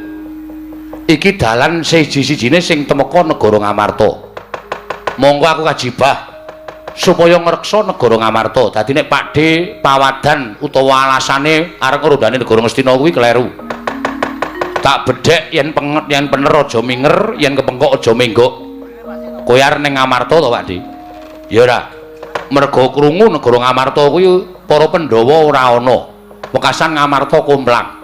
Iki dalan siji-sijine sing temeka negara Ngamarta. Monggo aku kajibah supaya ngreksa negara Ngamarta. Dadi nek Pakde pawadan utawa alasane arep ngrondani negara Ngastina kuwi kleru. Tak bedhek yen penget yen pener aja minger, yen kepengkok aja menggok. Kowe arep ning Ngamarta to, Pakde? Ya ora. Mergo krungu negara Ngamarta kuwi para Pandhawa ora ana. Wekasan Ngamarta komplang.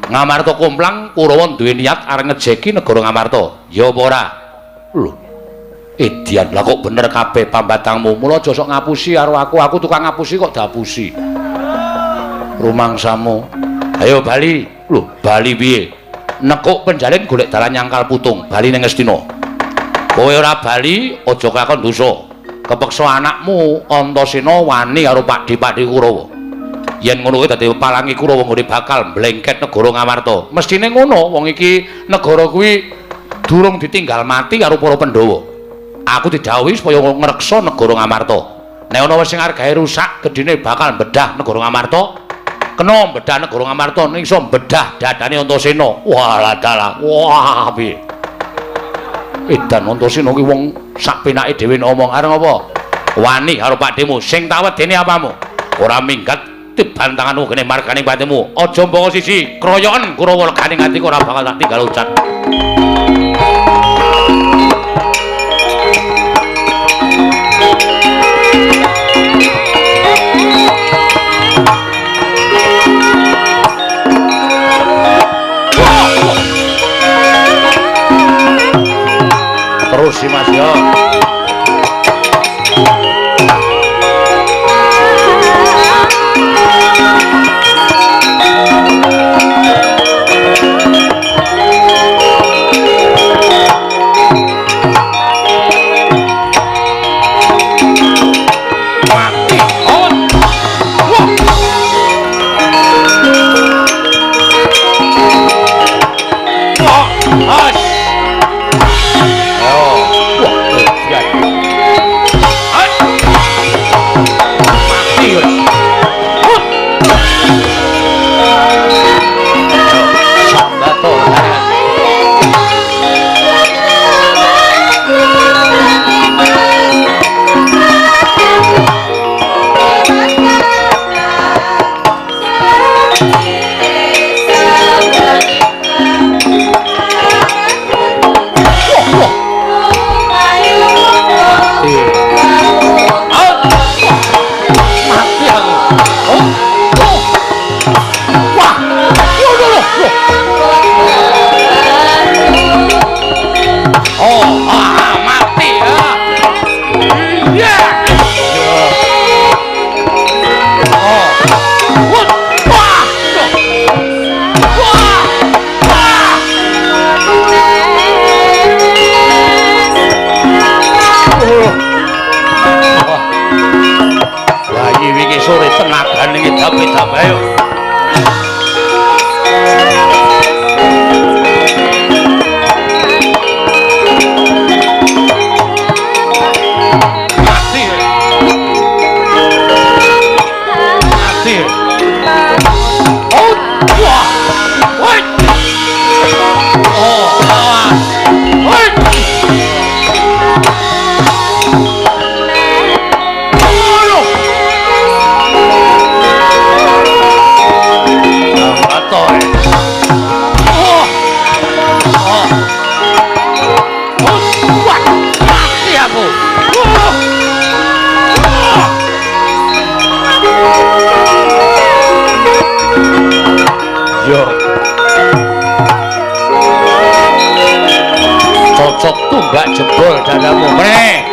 Ngamarta komplang Kurawa duwe niat arep ngejeki negara Ngamarta. Ya apa ora? Lho. Edian, lah kok bener kabeh pambatangmu. Mula aja sok ngapusi karo aku. Aku tukang ngapusi kok diapusi. Rumangsamu. Ayo bali. Lho, bali piye? Nekuk penjalin golek dalan nyangkal putung, bali ning Ngastina. Kowe ora bali aja kelakon dosa. Kepeksa anakmu Antasena wani karo Pakde-pakde Kurawa. Yen ngono kuwi dadi palangi Kurawa nggone bakal mblengket negara Ngamarta. Mestine ngono, wong iki negara kuwi durung ditinggal mati karo para Pandhawa. Aku didhawuhi supaya ngreksa negara Ngamarta. Nek ana wis sing arep gawe rusak, gedine bakal bedah negara Ngamarta. Kena bedah negara Ngamarta ning iso bedah dadane Antasena. Wah, dalah. Wah, piye? Edan Antasena kuwi wong sak penake dhewe ngomong arep apa? Wani karo pakdemu sing tak wedeni apamu? Ora minggat tiban tanganmu kene margane patimu. Aja mboko siji, kroyoken Kurawa legane nganti ora bakal tak tinggal ucat. Terus sih Mas yo. Mati. On. Wah. Wah. As. Oh. Wah, edan. Hai. Mati ora. Hut. Sambato tarik. Wah, wah. Mati. Out. Mati aku. Oh. Oh. Wah. Loh, loh, loh, loh. Oh, ah, mati ya. Iya. Oh. Wah. Wah. Wah. Wah. Wah. Bayi wingi sore tenagane ngedap-edap ayo. Mati. Mati. Oh, wah. Woi. Oh, awas. Woi. Aduh. Atoy. Oh. Oh. Oh, wah. Mati aku. Oh. Oh. Yo. Cocok tunggak jebol dadamu. Meneh.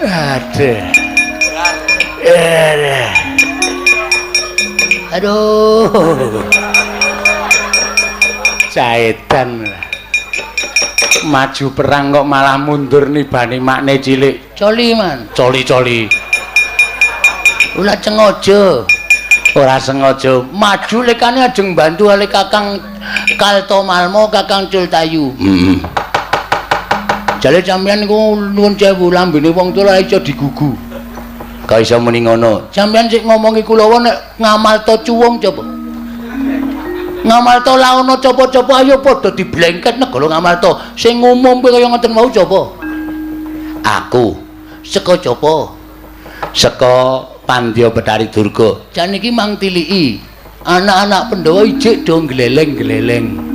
Aduh. Aduh. Aduh. Caedan. Maju perang kok malah mundur nibani makne cilik. Coli man, coli-coli. Ora sengaja. Ora sengaja. Maju lekane ajeng bantu ale Kakang Kaltomalmo, Kakang Cultayu. Heeh. Jale sampeyan niku nuwun sewu lambene wong tuwa iso digugu. Ka iso muni ngono. Sampeyan sik ngomongi kula nek ngamalta cuwung coba. Ngamalta laono coba-coba ayo padha diblengket negara Ngamalta. Sing ngumumke kaya ngoten mau coba. Aku saka coba. Saka Pandya Betari Durga. Jan iki mang tiliki. Anak-anak Pandhawa ijik do gleleng-gleleng.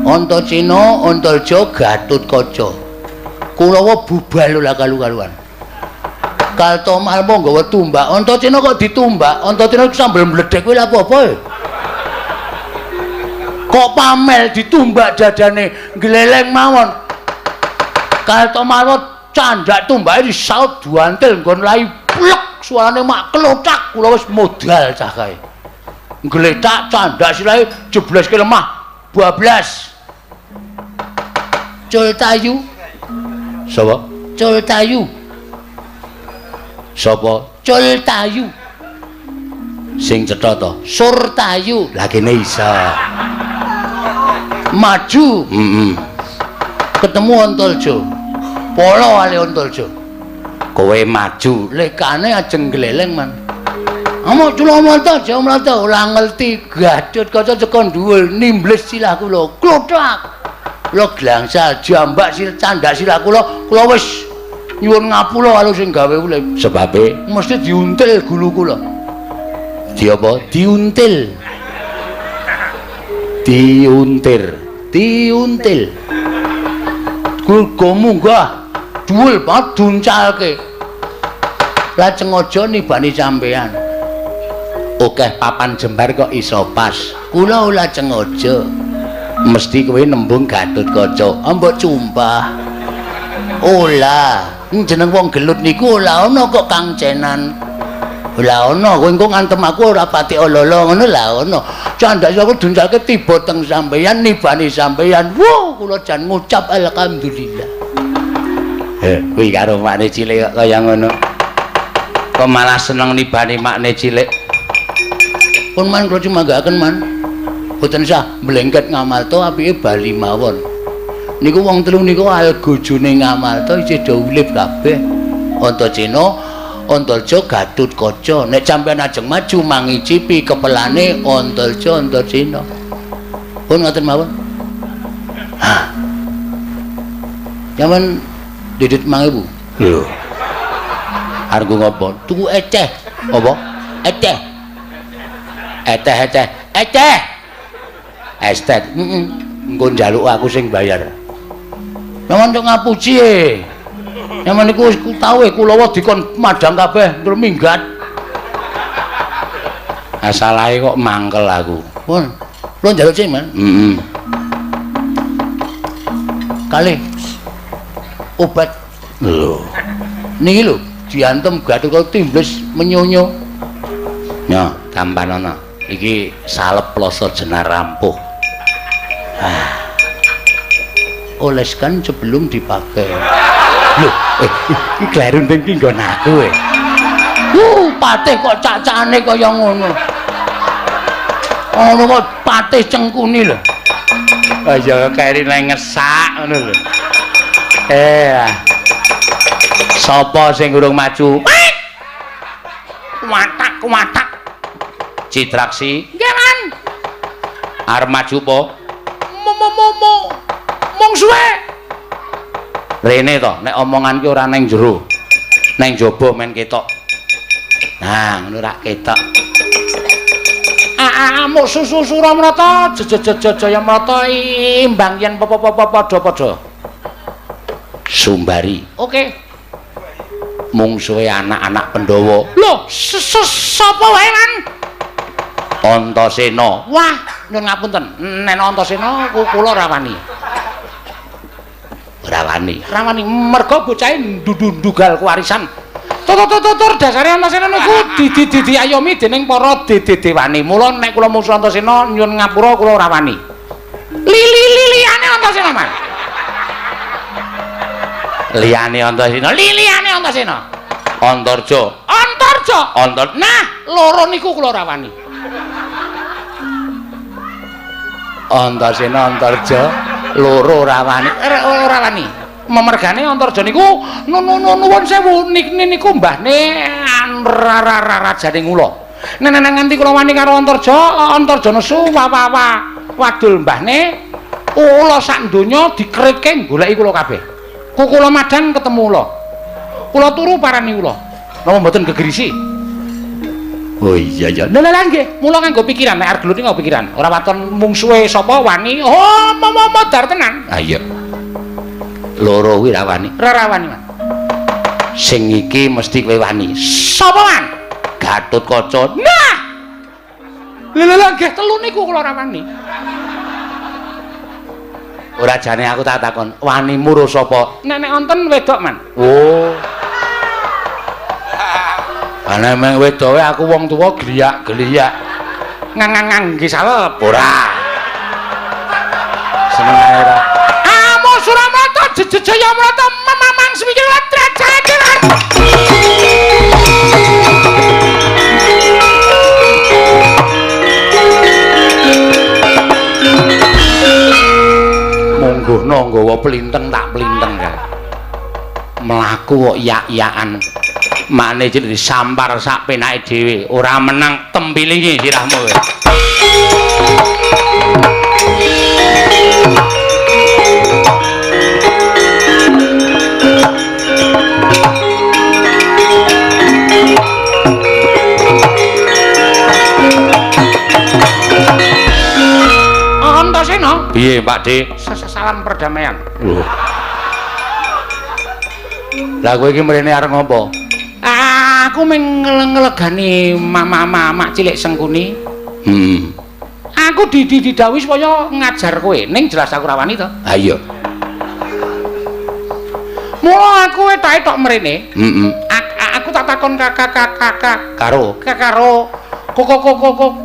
Antasena, Antalja, Gatotkaca. Kurawa bubal ora kalu-kaluan. Kaltomalmo nggawa tumbak. Antasena kok ditumbak? Antasena sambel mledhek kuwi lha apa-apa e? Kok pamel ditumbak dadane gleleng mawon. Kaltomalmo candhak tumbake disaut duantil nggon lai plek suarane mak klothak kula wis modal cah kae. Gletak candhak silahe jebleske lemah bablas. Cultayu. Sapa? Cultayu. Sapa? Cultayu. Sing cetha to? Surtayu. Lah kene iso. Maju. Heeh. Ketemu Antalja. Polo ale Antalja. Kowe maju, lekane ajeng gleleng man. Amok cula mlata, mlata ora ngerti Gatotkaca teko dhuwur nimbles silah kula. Klothak. Kula glangsal jambak sil candak silah kula, kula wis nyuwun ngapura karo sing gawe urip. Sebabe mesti diuntil gulu kula. Di apa? Diuntil. Diuntir, diuntil. Gulga munggah dhuwur banget duncalke. Lajeng aja nibani sampean. Akeh papan jembar kok iso pas. Kula lajeng aja. Mesti kowe nembung Gatotkaca. Mbok cumpah. Ola, jeneng wong gelut niku ora ana kok kangcenan. Ora ana, kowe engko ngantem aku ora pati olo-olo ngono lah ana. Candhak aku duncalke tiba teng sampeyan nibani sampeyan. Wuh, kula jan ngucap alhamdulillah. Kuwi karo makne cilik kok kaya ngono. Kok malah seneng nibani makne cilik. Pun man kula cumanggaaken man. Boten sah mlengket Ngamalta apike bali mawon. Niku wong telu niku algojone Ngamalta isih do urip kabeh. Antasena, Antalja, Gatotkaca. Nek sampeyan ajeng maju mangicipi kepelane Antalja, Antasena. Pun ngoten mawon. Hah. Jaman didit 5.000. Lho. Arep ngopo? Tuku eceh. Apa? Eceh. Eteh eteh. Eceh. Estet. Heeh. Engko njaluk aku sing bayar. Nyaman kok ngapuci e. Nyaman niku wis tau e kulawa dikon madhang kabeh terus minggat. Asalahe kok mangkel aku. Pun. Kula njaluk sing, Man. Heeh. Kalih obat. Lho. Niki lho, diantem Gatotkaca timbles menyonyo. Nya, tampanana. Iki salep ploso jenar rampuh. Ah. Oleskan sebelum dipakai. Lho, iki klerunding iki nggon aku e. Patih kok cacane kaya ngono. Ngono kok patih cengkuni lho. Aja keri nang ngesak ngono lho. Sapa sing urung maju? Watak watak. Citraksi. Nggih, Man. Arep maju apa? Mo mung suwe. Rene to, nek omongan ki ora neng jero. Neng jaba men ketok. Nah, ngono rak ketok. Amuk susu Suramrata, jaya mrata imbang yen padha-padha. Sumbari. Oke. Mungsuhe anak-anak Pandhawa. Lho, sapa wae, Man? Antasena. Wah, nyuwun ngapunten. Nek Antasena kula ora wani. Ora wani. Ora wani mergo bocahe ndugal kewarisan. Tutur dasare Antasena niku diayomi dening para dewane. Mula nek kula mungsu Antasena nyuwun ngapura kula ora wani. Lili-liliane Antasena, Mas. Liyane Antasena, liyane Antasena. Antarja, Antarja, Antar. Nah, loro niku kula ora wani. Antasena, Antarja, loro ora wani. Ora wani. Memergane Antarja niku nuwun sewu niku mbahne rajane Ngula. Nek nganti kula wani karo Antarja, Antarja nesu wawawa wadul mbahne ula sak donya dikritke goleki kula kabeh. Kula madang ketemu ula. Kula turu parani ula. Napa mboten gegerisi? Oh iya iya. Lha lha nggih, mula nganggo pikiran nek arep gelut nganggo pikiran. Ora waton mungsuhe sapa wani. Oh, modar tenan. Ha iya. Loro kuwi ra wani. Ora wani, Mas. Sing iki mesti kowe wani. Sapa, Man? Gatotkaca. Nah. Lha lha nggih telu niku kula ora wani. Ora jane aku tak takon, wanimu ro sapa? Nek nek wonten wedok, Man. Oh. Ana meng wedoke aku wong tuwa gliyak-gliyak. Ngang-ngang nggih salep ora. Seneng ae ora. Amo Suramata jejaya mrata memamang semikir trajaran. Monggono nggawa plinteng tak plinteng kae. Mlaku kok yak-yakan. Makne cilik disampar sak penake dhewe, ora menang tempilingi sirahmu kowe. Antasena, piye Pak De? Salam perdamaian. Lho. Lah kowe iki mrene arep ngopo? Aku mung ngelegani mama-mama cilik Sengkuni. Aku didhawuhi supaya ngajar kowe. Ning jelas aku ora wani to. Ha iya. Mula aku etok-etok mrene. Aku tak takon kakak karo karo kok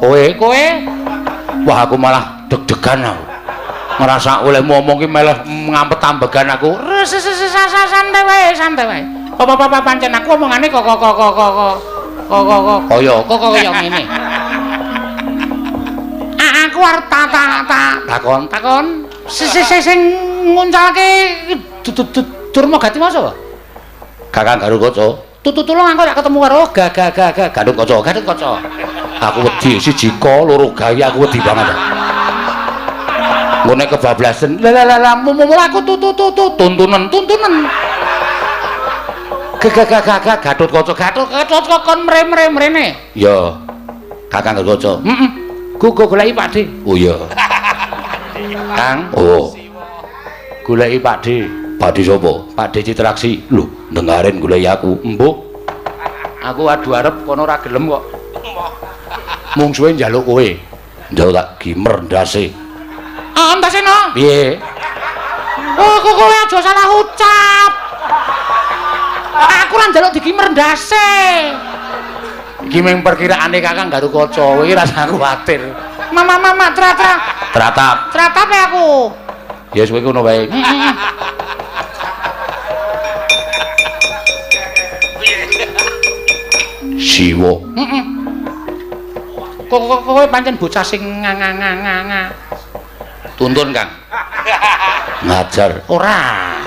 kowe kowe. Wah aku malah deg-degan aku. Ngerasa olehmu omong ki malah ngampet-ambegan aku. Santai wae, santai wae. Apa-apa pancen aku omongane kok kok kok kok kok kok kaya kok kaya ngene. Aku arep tak takon takon sing nguncalke Durmagati mau sapa? Kakang Garukaca. Tutulung aku tak ketemu karo Gatotkaca, Gatotkaca. Aku wedi siji ka loro gawe aku wedi banget. Ngene kebablasan. Lah lah lah mumul aku tuntunan tuntunan. Gagagagag Gatotkaca, Gatotkaca kon mrene. Ya. Kakang Garukaca. Heeh. Go goleki Pak De. Oh iya. Kang, oh. Goleki Pak De. Pak De sapa? Pak De Citraksi. Lho, dengaren goleki aku. Embuh. Aku adu arep kono ora gelem kok. Mungsuhe njaluk kowe. Njaluk tak gimer ndase. Antasena. Piye? Oh, kok kowe aja salah ucap. Aku ora njaluk digimer ndase. Iki mung perkiraane Kakang Garukaca, kowe iki rasah kuwatir. Mama mama tra-tra. Tratap. Tratap ya aku. Ya wis kowe ngono wae. Siwa. Heeh. Kok kowe pancen bocah sing nga. Tuntun, Kang. Ngajar ora.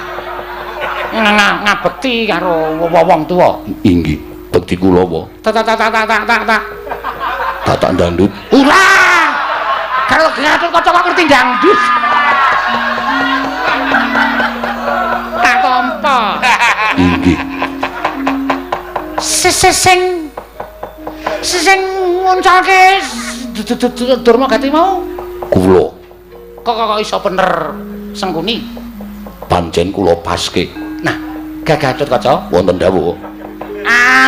Ngabekti karo wong tuwa. Inggih, bekti kula apa? Tak tak tak tak tak tak. Tatak dangdut. Ora. Karo Gatotkaca kok ngerti dangdut. Tak tampa. Inggih. Sing nguncalke Durmagati mau kula. Kok iso bener Sengkuni? Pancen kula paske. Nah, Gatotkaca wonten dawuh.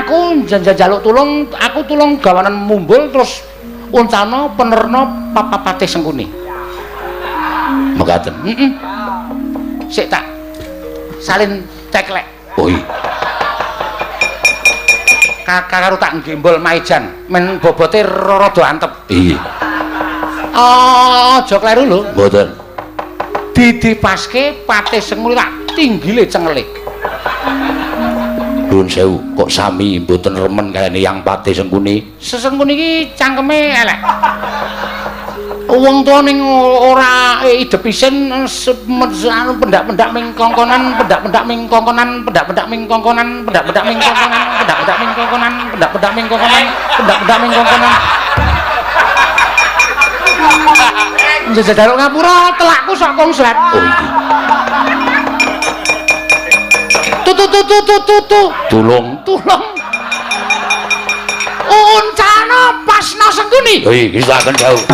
Aku njaluk tulung, aku tulung gawanan mumbul terus uncalno penerno papapate Sengkuni. Mekaten. Heeh. Sik tak Salin ceklek. Oh iya. Karo tak gembol maijan men bobote rada antep. Iya. Aja kleru lho. Mboten. Didipaske Patih Sengkuni tak tinggile cengele. Nuwun sewu, kok sami mboten remen kaliyan Yang Patih Sengkuni? Sesengkuni iki cangkeme elek. Wong tuwa ning ora idep isin anu pendak-pendak ming kongkonan, pendak-pendak ming kongkonan, pendak-pendak ming kongkonan, pendak-pendak ming kongkonan, pendak-pendak ming kongkonan, pendak-pendak ming kongkonan, pendak-pendak ming kongkonan. Njaluk ngapura telakku sok konslet. Oh iki. Tu tu tu tu tu tu. Tulung, tulung. Uncana pasna Sengkuni. Oh iki saken jauh.